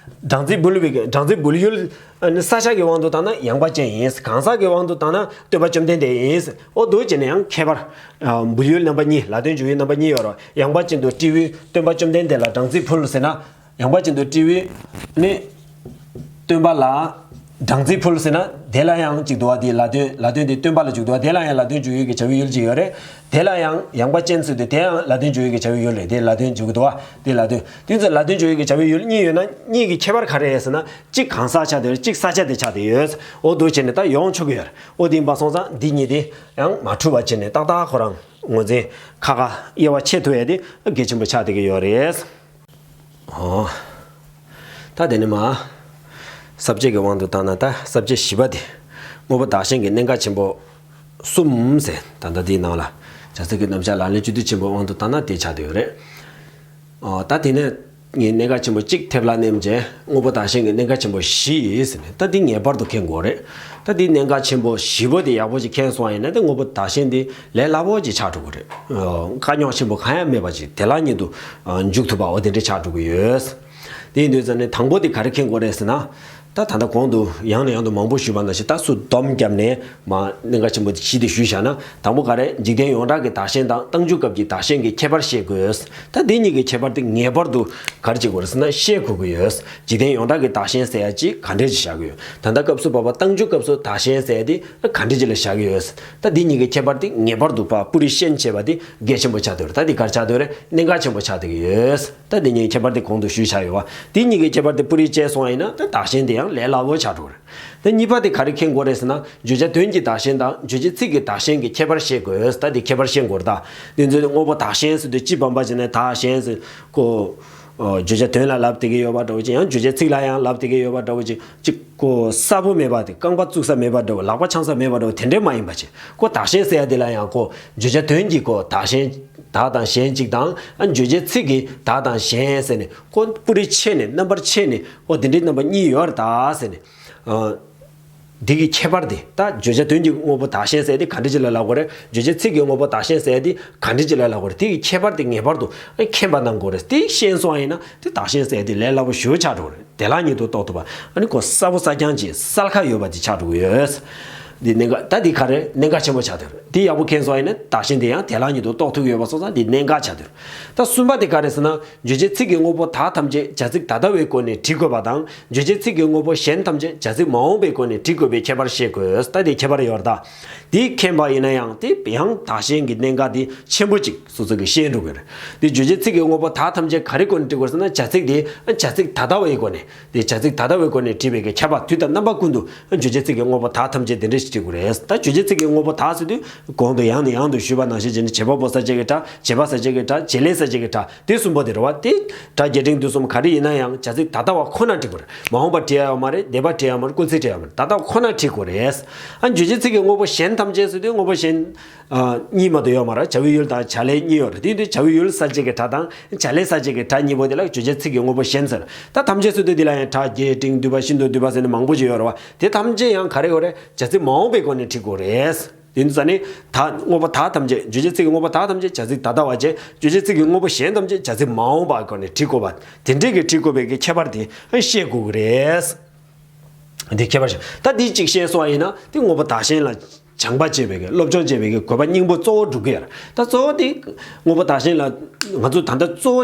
སྦྲང་རྩི་འབུལ་བའི་གི། སྦྲང་རྩི་འབུལ་ཡུལ་ཨ་ནི་ས་ཆ་གི་དབང་དུ་བཏང་ན་ཡངས་པ་ཅན་ཡིན། གང་ཟག་གི་དབང་དུ་བཏང་ན་སྟོན་པ་བཅོམ་ལྡན་འདས་ཡིན། འོ་འདུག་བྱས་ནས་ཡང་ཁྱད་པར། ཨ་འབུལ་ཡུལ་རྣམ་པ་གཉིས། ལ་དོན་འཇུག་ཡུལ་རྣམ་པ་གཉིས་ཡོད་རེད། ཡངས་པ་ཅན་དུ་སྤྲེའུས་སྟོན་པ་བཅོམ་ལྡན་འདས་ལ་སྦྲང་རྩི་ཕུལ་ཟེར་ན། ཡངས་པ་ཅན་དུ་སྤྲེའུས་ནི་སྟོན་པ་ལ་ སྦྲང་རྩི་ཕུལ་ཟེར་ན་དེ་ལ་ཡང་གཅིག་འདུག་བ། དེ་ལ་དོན་ལ་དོན་དེ་སྟོན་པ་ལ་འཇུག་འདུག་བ། དེ་ལ་ཡང་ལ་དོན་འཇུག་ཡུལ་གྱི་བྱ་བའི་ཡུལ་གཅིག་ཡོད་རེད། དེ་ལ་ཡང་ཡངས་པ་ཅན་ཚོས་དེ་དེ་ཡང་ལ་དོན་འཇུག་ཡུལ་གྱི་བྱ་བའི་ཡུལ་རེད། དེ་ལ་དོན་འཇུག་འདུག་བ། དེ་ལ་དོན་དེ་ཚོ་ལ་དོན་འཇུག་ཡུལ་གྱི་བྱ་བའི་ཡུལ་གཉིས་ཡོད་ན་གཉིས་ཀྱི་ཁྱད་པར་ག་རེ་རེད་ཟེར་ན། གཅིག་གང་ཟག་ཆགས་བསྡད་རེད། གཅིག་ས་ཆ་དེ་ཆགས་བསྡད་ཡོད། འོ་འདུག་བྱས་ནས་ད་ཡོང་ཆོག་གི་ཡོད་རེད། འོ་དེ་ཡིན་པ་སོང་ཙང་འདི་གཉིས་དེ་ཡང་མ་འཁྲུལ་བ་བྱས་ནས་ཏག་ཏག་ཁོ་རང་ངོས་འཛིན་ཁ་ཁ་དབྱེ་བ་ཕྱེ་ཐུབ་ཡ་དེ་གལ་ཆེན་པོ་ཆགས་བསྡད་ཀྱི་ཡོད་རེད། ཨོ། ད་དེ་ནས་མ། ས་བཅད་ཀྱི་དབང་དུ་བཏང་ན་ད་ས་བཅད་བཞི་པ་དེ། དངོས་པོ་བདག་གཞན་གྱི་གནད་འགག་ཆེན་པོ་གསུམ་ཟེར། ད་ལྟ་འདིའི་ནང་ལ་བྱ་ཚིག་གི་རྣམ་གཞག་ལག་ལེན་བཅུད་བསྡུས་ཆེན་པོའི་དབང་དུ་བཏང་ན་དེ་ཆགས་བསྡད་ཡོད་རེད། ཨོ། ད་དེ་ནས་ངས་གནད་འགག་ཆེན་པོ་གཅིག་ཐེབས་ལ་མནན་བྱས་དངོས་པོ་བདག་གཞན་གྱི་གནད་འགག་ཆེན་པོ་བཞི་ཡིན་ཟེར་ནས། ད་འདི་ངེས་པར་དུ་མཁྱེན་དགོས་རེད། ད་འདི་གནད་འགག་ཆེན་པོ་བཞི་པོ་དེ་ཡག་པོ་ཞིག་མཁྱེན་སོང་བ་ཡིན་ན་ད་དངོས་པོ་བདག་གཞན་འདི་ལས་སླ་པོ་ཅིག་ཆགས་འགྲོ་གི་རེད། དཀའ་རྙོག་ཆེན་པོ་གང་ཡང་མེད་པ་ཅིག་དེ་ལ་ཉིད་དུ་འཇུག་ཐུབ་པ་འོ་དེ་འདྲ་ཆགས་འགྲོ་གི་ཡོད། དེ་ཡིན་དུས་ཙང་ནས་དང་པོ་དེ་ག་རེ་མཁྱེན་དགོས་རེད་ཟེར་ན། ད་ད་ལྟ་གོང་དུ་ཡང་ནས་ཡང་དུ་མང་པོ་ཞུས་པ་ནང་བཞིན་ད་སུ་སྡོམ་བརྒྱབ་ནས་མ་གནད་འགག་ཆེན་པོ་དེ་བཞི་དེ་ཞུས་བཞག་ན། དང་པོ་ག་རེ། འཇིག་རྟེན་ཡོངས་གྲགས་ཀྱི་བདག་གཞན་དང་རྟགས་འཇུག་སྐབས་ཀྱི་བདག་གཞན་གྱི་ཁྱད་པར་ཤེས་དགོས། ད་འདི་གཉིས་ཀྱི་ཁྱད་པར་དེ་ངེས་པར་དུ་ག་རེ་བྱེད་དགོས་རེད་ཟེར་ན་ཤེས་དགོས་ཀྱི་ཡོད། འཇིག་རྟེན་ཡོངས་གྲགས་ཀྱི་བདག་གཞན་ཟེར་ཡ་ཅིག་ག་འདྲས་ཅིག་བཞག་གི་ཡོད། ད་ལྟ་སྐབས་སུ་བབ་པ་རྟགས་འཇུག་སྐབས་སུ་བདག་གཞན་ཟེར་ཡ་དེ་ག་འདྲས་ཅིག་ལ་བཞག་གི་ཡོད། ད་འདི་གཉིས་ཀྱི་ཁྱད་པར་དེ་ངེས་པར་དུ་ཕར་སྤུ་རིས་ཤན་ཕྱེ་བ་དེ་གལ་ཆེན་པོ་ཆགས་བསྡད་ཡོད་རེད། ད་འདི་ག་རེ་ཆགས་བསྡད་ཡོད་རེད། གནད་འགག་ཆེན་པོ་ཆགས་བསྡད་ཀྱི་ཡོད། ད་འདི་གཉིས་ཀྱི་ཁྱད་པར་དེ་གོང་དུ་ཞུས་བཞག་ཡོད་པ། འདི་གཉིས་ཀྱི་ཁྱད་པར་དེ་སྤུ་རིས་བཅད་སོང་བ་ཡིན་ན་ད་བདག་གཞན་དེ་ཡང་ལས་སླ་པོ་ཆགས་འགྲོ་གི་རེད། ད་གཉིས་པ་དེ་ག་རེ་མཁྱེན་དགོས་རེད་ཟེར་ན། བརྗོད་བྱ་དོན་གྱི་བདག་གཞན་དང་རྗོད་བྱེད་ཚིག་གི་བདག་གཞན་གྱི་ཁྱད་པར་ཤེས་དགོས། ད་དེ་ཁྱད་པར་ཤེས་དགོས་རེད། ད་དེ་ཚོ་དངོས་པོ་བདག་གཞན་ཟེར་དུས་སྤྱི་བམ་པ་བྱས་ནས་བདག་གཞན་ཟེར་ཁོ། ཨོ། བརྗོད་བྱ་དོན་ལ་ལབ་བསྡད་ཀྱི་ཡོད་པ་འདྲ་བོ་ཅིག་ཡང་བརྗོད་བྱ་ཚིག་ལ་ཡང་ལབ་བསྡད་ཀྱི་ཡོད་པ་འདྲ་བོ་ཅིག་ཅིག་ཁོ་གསལ་པོ་མེད་པ་དེ། རྐང་པ་བཙུགས་ས་མེད་པ་འདྲ་བོ། ལག་པ་འཆང་ས་མེད་པ་འདྲ་བོ་དེ་འདྲས་མ་ཡིན་པ་ཅིག་ཁོ་བདག་གཞན་ཟེར་ཡ་དེ་ལ་ཡང་ཁོ་བརྗོད་བྱ་དོན་གྱི་ཁོ་བདག་གཞན་བདག་དང་གཞན་གཅིག་དང་། ཨ། བརྗོད་བྱེད་ཚིག་གི་བདག་དང་གཞན་ཟེར་ནས་ཁོ་སྤུ་རིས་ཕྱེ་ནས་རྣམ་པར་ཕྱེ་ནས་ཨོ་དེ་འདྲའི་རྣམ་པ་གཉིས་ཡོད་རེད་ད་ཟེར་ནས། ཨ། འདི་གི་ཁྱད་པར་དེ། ད་བརྗོད་བྱ་དོན་གྱི་དངོས་པོ་བདག་གཞན་ཟེར་དེ་ག་འདྲ་ཅིག་ལ་ལབ་དགོས་རེད། བརྗོད་བྱེད་ཚིག་གི་དངོས་པོ་བདག་གཞན་ཟེར་དེ་ག་འདྲ་ཅིག་ལ་ལབ་དགོས་རེད། དེ་གི་ཁྱད་པར་དེ་ངེས་པར་དུ་མཁྱེན་པ་གནང་དགོས་རེད། དེ་ཤེས་སོང་བ་ཡིན་ན་དེ་བདག་གཞན་ཟེར་དེ་ལས་སླ་པོ་ཞེ་པོ་ཆགས་འགྲོ་གི་རེད། དེ་ལ་ཉིད་དུ་རྟོགས་ཐུབ་པ། ཨ་ནི་ཁོ་གསལ་པོ་གསལ་རྐྱང་ཅིག་གསལ་ཁ་ཡོད་པ་དེ་ཆགས་འགྲོ་གི་ཡོད། འདི་གནད་འགག་ད་འདི་ག་རེ་གནད་འགག་ཆེན་པོ་ཆགས་འདུག་དེ་ཡག་པོ་མཁྱེན་སོང་བ་ཡིན་ན་བདག་གཞན་དེ་ཡང་དེ་ལ་ཉིད་དུ་རྟོགས་ཐུབ་ཀྱི་ཡོད་པ་སོང་ཙང་འདི་གནད་འགག་ཆགས་འདུག་ད་གསུམ་པ་དེ་ག་རེ་ཟེར་ན། རྗོད་བྱེད་ཚིག་གི་དངོས་པོ་བདག་ཐམས་ཅད་བྱ་ཚིག་ད་ལྟ་བའི་སྒོ་ནས་བྲི་དགོས་པ་དང་། རྗོད་བྱེད་ཚིག་གི་དངོས་པོ་གཞན་ཐམས་ཅད་བྱ་ཚིག་མ་འོངས་པའི་སྒོ་ནས་བྲི་དགོས་པའི་ཁྱད་པར་ཤེས་དགོས། ད་དེ་ཁྱད་པར་ཡོད་རེད་ད། དེ་མཁྱེན་པ་ཡིན་ན་ཡང་དེ་ཡང་བདག་གཞན་གྱི་གནད་འགག་དེ་ཆེན་པོ་གཅིག་སོ་སོ་གིས་ཤེས་འགྲོ་གི་རེད། དེ་རྗོད་བྱེད་ཚིག་གི་དངོས་པོ་བདག་ཐམས་ཅད་ག་རེའི་སྒོ་ནས་བྲི་དགོས་ཟེར་ན། བྱ་ཚིག་དེ་བྱ་ཚིག་ད་ལྟ་བའི་སྒོ་ནས། དེ་བྱ་ཚིག་ད་ལྟ་བའི་སྒོ་ནས་བྲིས་པའི་གི་ཁྱད་པར། དུས་དང་རྣམ་པ་ཀུན་ཏུ་རྗོད་བྱེད་ཚིག་གི་དངོས་པོ་བདག་ཐམས་ཅད་དེ་འདྲ་ཞིག་བྲི་དགོས་རེད། ད་རྗོད་བྱེད་ཚིག་གི་དངོས་པོ་བདག་ཟེར་དུས་གོང་དུ་ཡང་ནས་ཡང་དུ་ཞུས་པ་ནང་བཞིན་བྱས་ནས་བྱེད་པ་པོ་ས་བཅད་ཀྱི་སྒྲ། བྱེད་པ་ས་བཅད་ཀྱི་སྒྲ། བྱེད་ལས་ས་བཅད་ཀྱི་སྒྲ། དེ་གསུམ་པོ་དེ་རེད་བ། དེ་སྒྲ་རྒྱས་འབྲིང་བསྡུས་གསུམ་ག་རེ་ཡིན་ན་ཡང་བྱ་ཚིག་ད་ལྟ་བ་ཁོ་ན་བྲི་དགོས་རེད། མ་འོངས་པ་བྲི་ཡ་ཡོད་མ་རེད། འདས་པ་བྲི་ཡ་ཡོད་མ་རེད། སྐུལ་ཚིག་བྲི་ཡ་ཡོད་མ་རེད། ད་ལྟ་བ་ཁོ་ན་བྲི་དགོས་རེད། ཨ། རྗོད་བྱེད་ཚིག་གི་དངོས་པོ་གཞན་ཐམས་ཅད་ཟེར་དུས་དངོས་པོ་གཞན། ཨ། གཉིས་མ་གཏོགས་ཡོད་མ་རེད། བྱ་བའི་ཡུལ་དང་བྱ་ལས་གཉིས་ཡོད་རེད། དེ་ཡིན་དུས་བྱ་བའི་ཡུལ་ས་བཅད་ཀྱི་སྒྲ་དང་བྱ་ལས་ས་བཅད་ཀྱི་སྒྲ་གཉིས་པོ་དེ་ལ་རྗོད་བྱེད་ཚིག་གི་དངོས་པོ་གཞན་ཟེར། ད་ཐམས་ཅད་ཟེར་དུས་འདི་ལ་ཡང་སྒྲ་རྒྱས་འབྲིང་བསྡུས་པ་ཤིན་ཏུ་བསྡུས་པ་ཟེར་ནས་མང་པོ་ཞིག་ཡོད་རེད་བ། དེ་ཐམས་ཅད་ཡང་ག་རེ་ཡོད་རེད། བྱ་ཚིག་མ་འོངས་པའི་སྒོ་ནས་བྲི་དགོས་རེད། དེ་ཡིན་དུས་ཙ་ནི་ད་དངོས་པོ་བདག་ཐམས་ཅད། རྗོད་བྱེད་ཚིག་གི་དངོས་པོ་བདག་ཐམས་ཅད་བྱ་ཚིག་ད་ལྟ་བ་བྱས། རྗོད་བྱེད་ཚིག་གི་དངོས་པོ་གཞན་ཐམས་ཅད་བྱ་ཚིག་མ་འོངས་པའི་སྒོ་ནས་བྲི་དགོས་པ། དེ་འདྲའི་གི་བྲི་དགོས་པའི་གི་ཁྱད་པར་དེ་ཤེས་དགོས་ཀྱི་རེད། འདི་ཁྱད་པར་ཞིག་ད་འདི་གཅིག་ཤེས་སོང་བ་ཡིན་ན་དེ་དངོས་པོ་བདག་གཞན་ལ་སྦྱང་བ་བྱེད་པའི་གི་སློབ་སྦྱོང་བྱེད་པའི་གི་དགོས་པ་སྙིང་པོ་གཙོ་བོ་འགྲུབ་ཀྱི་ཡོད་རེད། ད་གཙོ་བོ་དེ་དངོས་པོ་བདག་གཞན་ལ་ང་ཚོ་ད་ལྟ་གཙོ་བོ་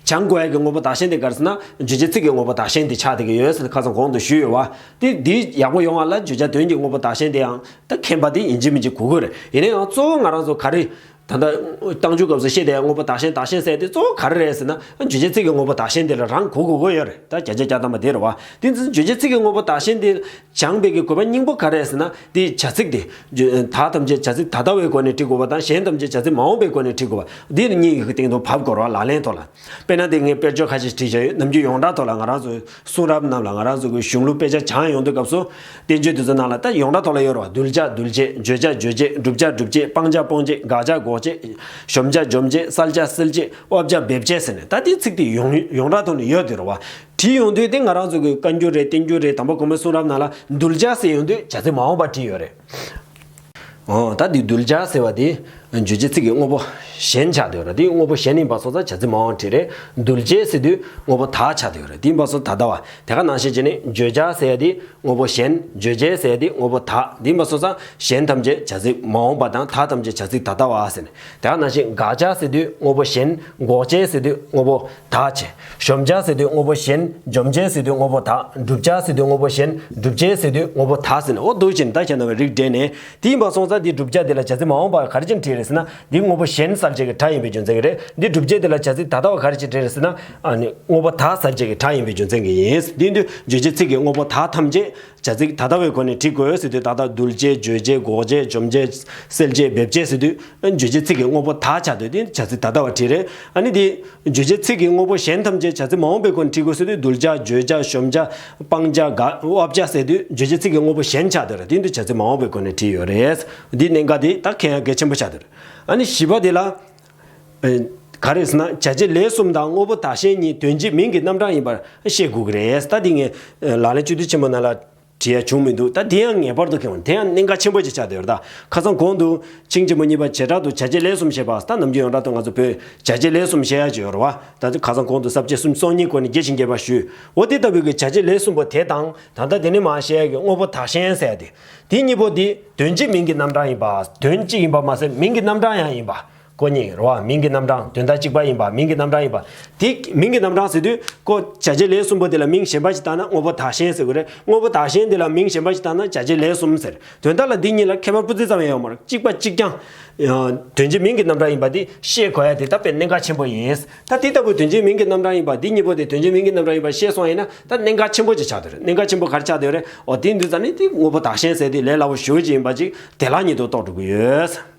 སྦྱང་དགོས་ཡ་གི་དངོས་པོ་བདག་གཞན་དེ་ག་རེ་ཟེར་ན། རྗོད་བྱེད་ཚིག་གི་དངོས་པོ་བདག་གཞན་དེ་ཆགས་བསྡད་ཀྱི་ཡོད་ཟེར་ནས་ཁ་སང་གོང་དུ་ཞུས་ཡོད་བ། དེ་འདི་ཡག་པོ་ཡོང་བ་ལ་བརྗོད་བྱ་དོན་གྱི་དངོས་པོ་བདག་གཞན་དེ་ཡང་ད་མཁྱེན་པ་དེ་ཡིན་གཅིག་མིན་གཅིག་དགོས་ཀྱི་རེད། ཡིན་ན་ཡང་གཙོ་བོ་ང་རང་ཚོ་ག་རེ། ད་ལྟ་རྟགས་འཇུག་སྐབས་སུ་བཤད་བསྡད་དངོས་པོ་བདག་གཞན་བདག་གཞན་ཟེར་དེ་གཙོ་བོ་ག་རེ་རེད་ཟེར་ན། རྗོད་བྱེད་ཚིག་གི་དངོས་པོ་བདག་གཞན་དེ་ལ་རང་གོ་དགོས་ཀྱི་ཡོད་རེད། ད་བརྒྱ་ཆ་བརྒྱ་ཐམ་པ་དེ་རེད་བ། དེ་ཚོ་རྗོད་བྱེད་ཚིག་གི་དངོས་པོ་བདག་གཞན་དེ་སྦྱང་བའི་གི་དགོས་པ་སྙིང་པོ་ག་རེ་རེད་ཟེར་ན། དེ་བྱ་ཚིག་དེ་བདག་ཐམས་ཅད་བྱ་ཚིག་ད་ལྟ་བའི་སྒོ་ནས་བྲི་དགོས་པ་དང་གཞན་ཐམས་ཅད་བྱ་ཚིག་མ་འོངས་པའི་སྒོ་ནས་བྲི་དགོས་པ། འདི་གཉིས་ཀྱི་སྟེང་དུ་བབས་དགོས་རེད་བ། ལག་ལེན་ཐོག་ལ། དཔེར་ན་དེ་ངས་དཔེར་བརྗོད་ཁ་ཤས་བྲིས་བཞག་ཡོད། ནམ་རྒྱུན་ཡོངས་གྲགས་ཐོག་ལ་ང་རང་ཚོའི་གསུང་རབ་རྣམས་ལ་ང་རང་ཚོ་གི་གཞུང་ལུགས་དཔེ་ཆ་སྦྱང་ཡོང་དུས་སྐབས་སུ། བསྟན་བཅོས་དེ་ཚོ་ནང་ལ་ད་ཡོངས་གྲགས་ཐོག་ལ་ཡོད་རེད་བ། གདུལ་བྱ་གདུལ་བྱེད། བརྗོད་བྱ་རྗོད་བྱེད། སྒྲུབ་བྱ་སྒྲུབ་བྱེད། སྤང་བྱ་སྤོང་བྱེད། དགག་བྱ་འགོག་བྱེད། གཞོམ་བྱ་འཇོམས་བྱེད། བསལ་བྱ་སེལ་བྱེད། དབབ་བྱ་འབེབས་བྱེད་ཟེར་ནས་ད་དེའི་ཚིག་དེ་ཡོངས་ཡོངས་གྲགས་ཐོག་ནས་ཡོད་དེ་རེད་བ། བྲིས་ཡོང་དུས་དེ་ང་རང་ཚོ་གི་བཀའ་འགྱུར་རེད། བསྟན་འགྱུར་རེད། དམ་པ་གོང་མའི་གསུང་རབ་ནང་ལ་གདུལ་བྱ་ཟེར་ཡོང་དུས་བྱ་ཚིག་མ་འོངས་པ་བྲིས་ཡོད་རེད། ཨོ། ད་འདི་གདུལ་བྱ་ཟེར་བ་དེ། བརྗོད་བྱའི་ཚིག་གི་དངོས་པོ་གཞན་ཆགས་བསྡད་ཡོད་རེད། དེ་དངོས་པོ་གཞན་ཡིན་པ་སོང་ཙང་བྱ་ཚིག་མ་འོངས་བྲིས་རེད། གདུལ་བྱའི་ཟེར་དུས་དངོས་པོ་བདག་ཆགས་བསྡད་ཡོད་རེད། དེ་ཡིན་པ་སོང་ད་ལྟ་བ། དེ་ག་ནང་བཞིན་བྱས་ནས་བརྗོད་བྱ་ཟེར་ཡ་དེ་དངོས་པོ་གཞན། བརྗོད་བྱའི་ཟེར་ཡ་དེ་དངོས་པོ་བདག་དེ་ཡིན་པ་སོང་ཙང་གཞན་ཐམས་ཅད་བྱ་ཚིག་མ་འོངས་པ་དང་བདག་ཐམས་ཅད་བྱ་ཚིག་ད་ལྟ་བ་ཟེར་ནས། དེ་ག་ནང་བཞིན་དགག་བྱ་ཟེར་དུས་དངོས་པོ་གཞན། འགོག་བྱའི་ཟེར་དུས་དངོས་པོ་བདག་བྱས། གཞོམ་བྱ་ཟེར་དུས་དངོས་པོ་གཞན། འཇོམས་བྱའི་ཟེར་དུས་དངོས་པོ་བདག་བསྒྲུབ་བྱ་ཟེར་དུས་དངོས་པོ་གཞན། བསྒྲུབ་བྱའི་ཟེར་དུས་དངོས་པོ་བདག་ཟེར་ནས་འོ་འདུག་བྱས་ནས་ད་ཁྱེད་རྣམ་པས་རིགས་འགྲེ་ནས། དེ་ཡིན་པ་སོང་ཙང་དེ་བསྒྲུབ་བྱ་དེ་ལ་བྱ་ཚིག་མ་འོངས་པ་ག་རེ་བྱས་ནས་བྲིས་རེད་ཟེར་ན། འདི་དངོས་པོ་གཞན་གསལ་བྱེད་ཀྱི་སྒྲ་ཡིན་པའི་རྒྱུ་མཚན་གྱིས་རེད། འདི་བསྒྲུབ་བྱ་དེ་ལ་བྱ་ཚིག་ད་ལྟ་བ་ག་རེ་བྱས་བྲིས་རེད་ཟེར་ན། ཨ་ནི་དངོས་པོ་བདག་གསལ་བྱེད་ཀྱི་སྒྲ་ཡིན་པའི་རྒྱུ་མཚན་གྱིས་ཡིན། འདི་འདི་བརྗོད་བྱའི་ཚིག་གི་དངོས་པོ་བདག་ཐམས་ཅད་བྱ་ཚིག་ད་ལྟ་བའི་སྒོ་ནས་བྲིས་དགོས་ཟེར་དུས་ད་ལྟ་གདུལ་བྱའི། བརྗོད་བྱའི། འགོག་བྱའི། འཇོམས་བྱའི། སེལ་བྱའི། འབེབས་བྱའི་ཟེར་དུས་བརྗོད་བྱའི་ཚིག་གི་དངོས་པོ་བདག་ཆགས་དུས་དེ་བྱ་ཚིག་ད་ལྟ་བ་བྲིས་རེད། ཨ་ནི་དེ་བརྗོད་བྱའི་ཚིག་གི་དངོས་པོ་གཞན་ཐམས་ཅད་བྱ་ཚིག་མ་འོངས་པའི་སྒོ་ནས་བྲིས་དགོས་ཟེར་དུས་གདུལ་བྱ། བརྗོད་བྱ། གཞོམ་བྱ། སྤང་བྱ། དགག་དབབ་བྱ་ཟེར་དུས་བརྗོད་བྱའི་ཚིག་གི་དངོས་པོ་གཞན་ཆགས་དུས་རེད། དེ་དུས་བྱ་ཚིག་མ་འོངས་པའི་སྒོ་ནས་བྲིས་ཡོད་རེད། འདི་གནད་འགག་དེ་ད་གལ་ཡང་གལ་ཆེན་པོ་ཆགས་དུས་རེད། ཨ་ནི་བཞི་པ་དེ་ལ། ཨེ། ག་རེ་ཟེར་ན་བྱ་བྱེད་ལས་གསུམ་དང་དངོས་པོ་བདག་གཞན་གཉིས་དོན་སྤྱི་མིང་གི་རྣམ་གྲངས་ཡིན་པར་ཤེས་དགོས་ཀྱི་རེད། ད་འདི་ངས་ལག་ལེན་བཅུད་བསྡུས་ཆེན་པོ་ནང་ལ་བྲིས་ཡ་བྱུང་མི་འདུག་ད་དེ་ཡང་ངེས་པར་དུ་མཁྱེན་དགོས། དེ་ཡང་གནད་འགག་ཆེན་པོ་ཅིག་ཆགས་བསྡད་ཡོད་རེད། ད་ཁ་སང་གོང་དུ་ཆིང་ཆེན་པོ་གཉིས་པ་བྱེ་བྲག་ཏུ་བྱ་བྱེད་ལས་གསུམ་ཞེས་པ། ད་ནམ་རྒྱུན་ཡོངས་གྲགས་དུ་ང་ཚོ་བོད་བྱ་བྱེད་ལས་གསུམ་ཞེས་ཡ་ཅིག་ཡོད་རེད་བ། ད་ཁ་སང་གོང་དུ་ས་བཅད་གསུམ་སྟོང་གཉིས་སྐོར་ནས་རྒྱས་ཤིང་རྒྱས་པ་ཞུས། འོ་དེ་ལྟ་བུའི་གི་བྱ་བྱེད་ལས་གསུམ་པོ་དེ་དང་ད་ལྟ་དེ་ནས་མར་བཤད་ཡ་གི་དངོས་པོ་བདག་གཞན་ཟེར་ཡ་དེ། དེ་གཉིས་པོ་དེ་དོན་སྤྱི་མིང་གི་རྣམ་གྲངས་ཡིན་པ། དོན་གཅིག་ཡིན་པ་མ་ཟད་མིང་གི་རྣམ་གྲངས་ཡང་ཡིན་པ། ཁོ་གཉིས་རེད་བ། མིང་གི་རྣམ་གྲངས། དོན་དག་གཅིག་པ་ཡིན་པ། མིང་གི་རྣམ་གྲངས་ཡིན་པ། དེ་མིང་གི་རྣམ་གྲངས་ཟེར་དུས་ཁོ་བྱ་བྱེད་ལས་གསུམ་པོ་དེ་ལ་མིང་གཞན་པ་ཞིག་བཏགས་ན་དངོས་པོ་བདག་གཞན་ཟེར་དགོས་རེད། དངོས་པོ་བདག་གཞན་དེ་ལ་མིང་གཞན་པ་ཞིག་བཏགས་ན་བྱ་བྱེད་ལས་གསུམ་ཟེར། དོན་དག་ལ་འདི་གཉིས་ལ་ཁྱད་པར་སྤུ་ཙམ་ཙམ་ཡང་ཡོད་མ་རེད། གཅིག་པ་གཅིག་རྐྱང་། ཡང་དོན་སྤྱི་མིང་གི་རྣམ་གྲངས་ཡིན་པ་འདི་ཤེས་དགོས་ཡ་དེ་ད་དཔེ་གནད་འགག་ཆེན་པོ་ཡིན། ད་དེ་ལྟ་བུའི་དོན་སྤྱི་མིང་གི་རྣམ་གྲངས་ཡིན་པ་འདི་གཉིས་པོ་དེ་དོན་སྤྱི་མིང་གི་རྣམ་གྲངས་ཡིན་པ་ཤེས་སོང་ཡིན་ན་ད་གནད་འགག་ཆེན་པོ་ཅིག་ཆགས་བསྡད་རེད། གནད་འགག་ཆེན་པོ་ག་རེ་ཆགས་བསྡད་རེད། འོ་དེ་འདི་ཙམ་ནི་དེ་དངོས་པོ་བདག་གཞན་ཟེར་དེ་ལས་སླ་བོ་ཞེ་པོ་ཅིག་ཡིན་པ་ཅིག་དེ་ལ་ཉིད་དུ་རྟོགས་འགྲོ་གི་ཡོད།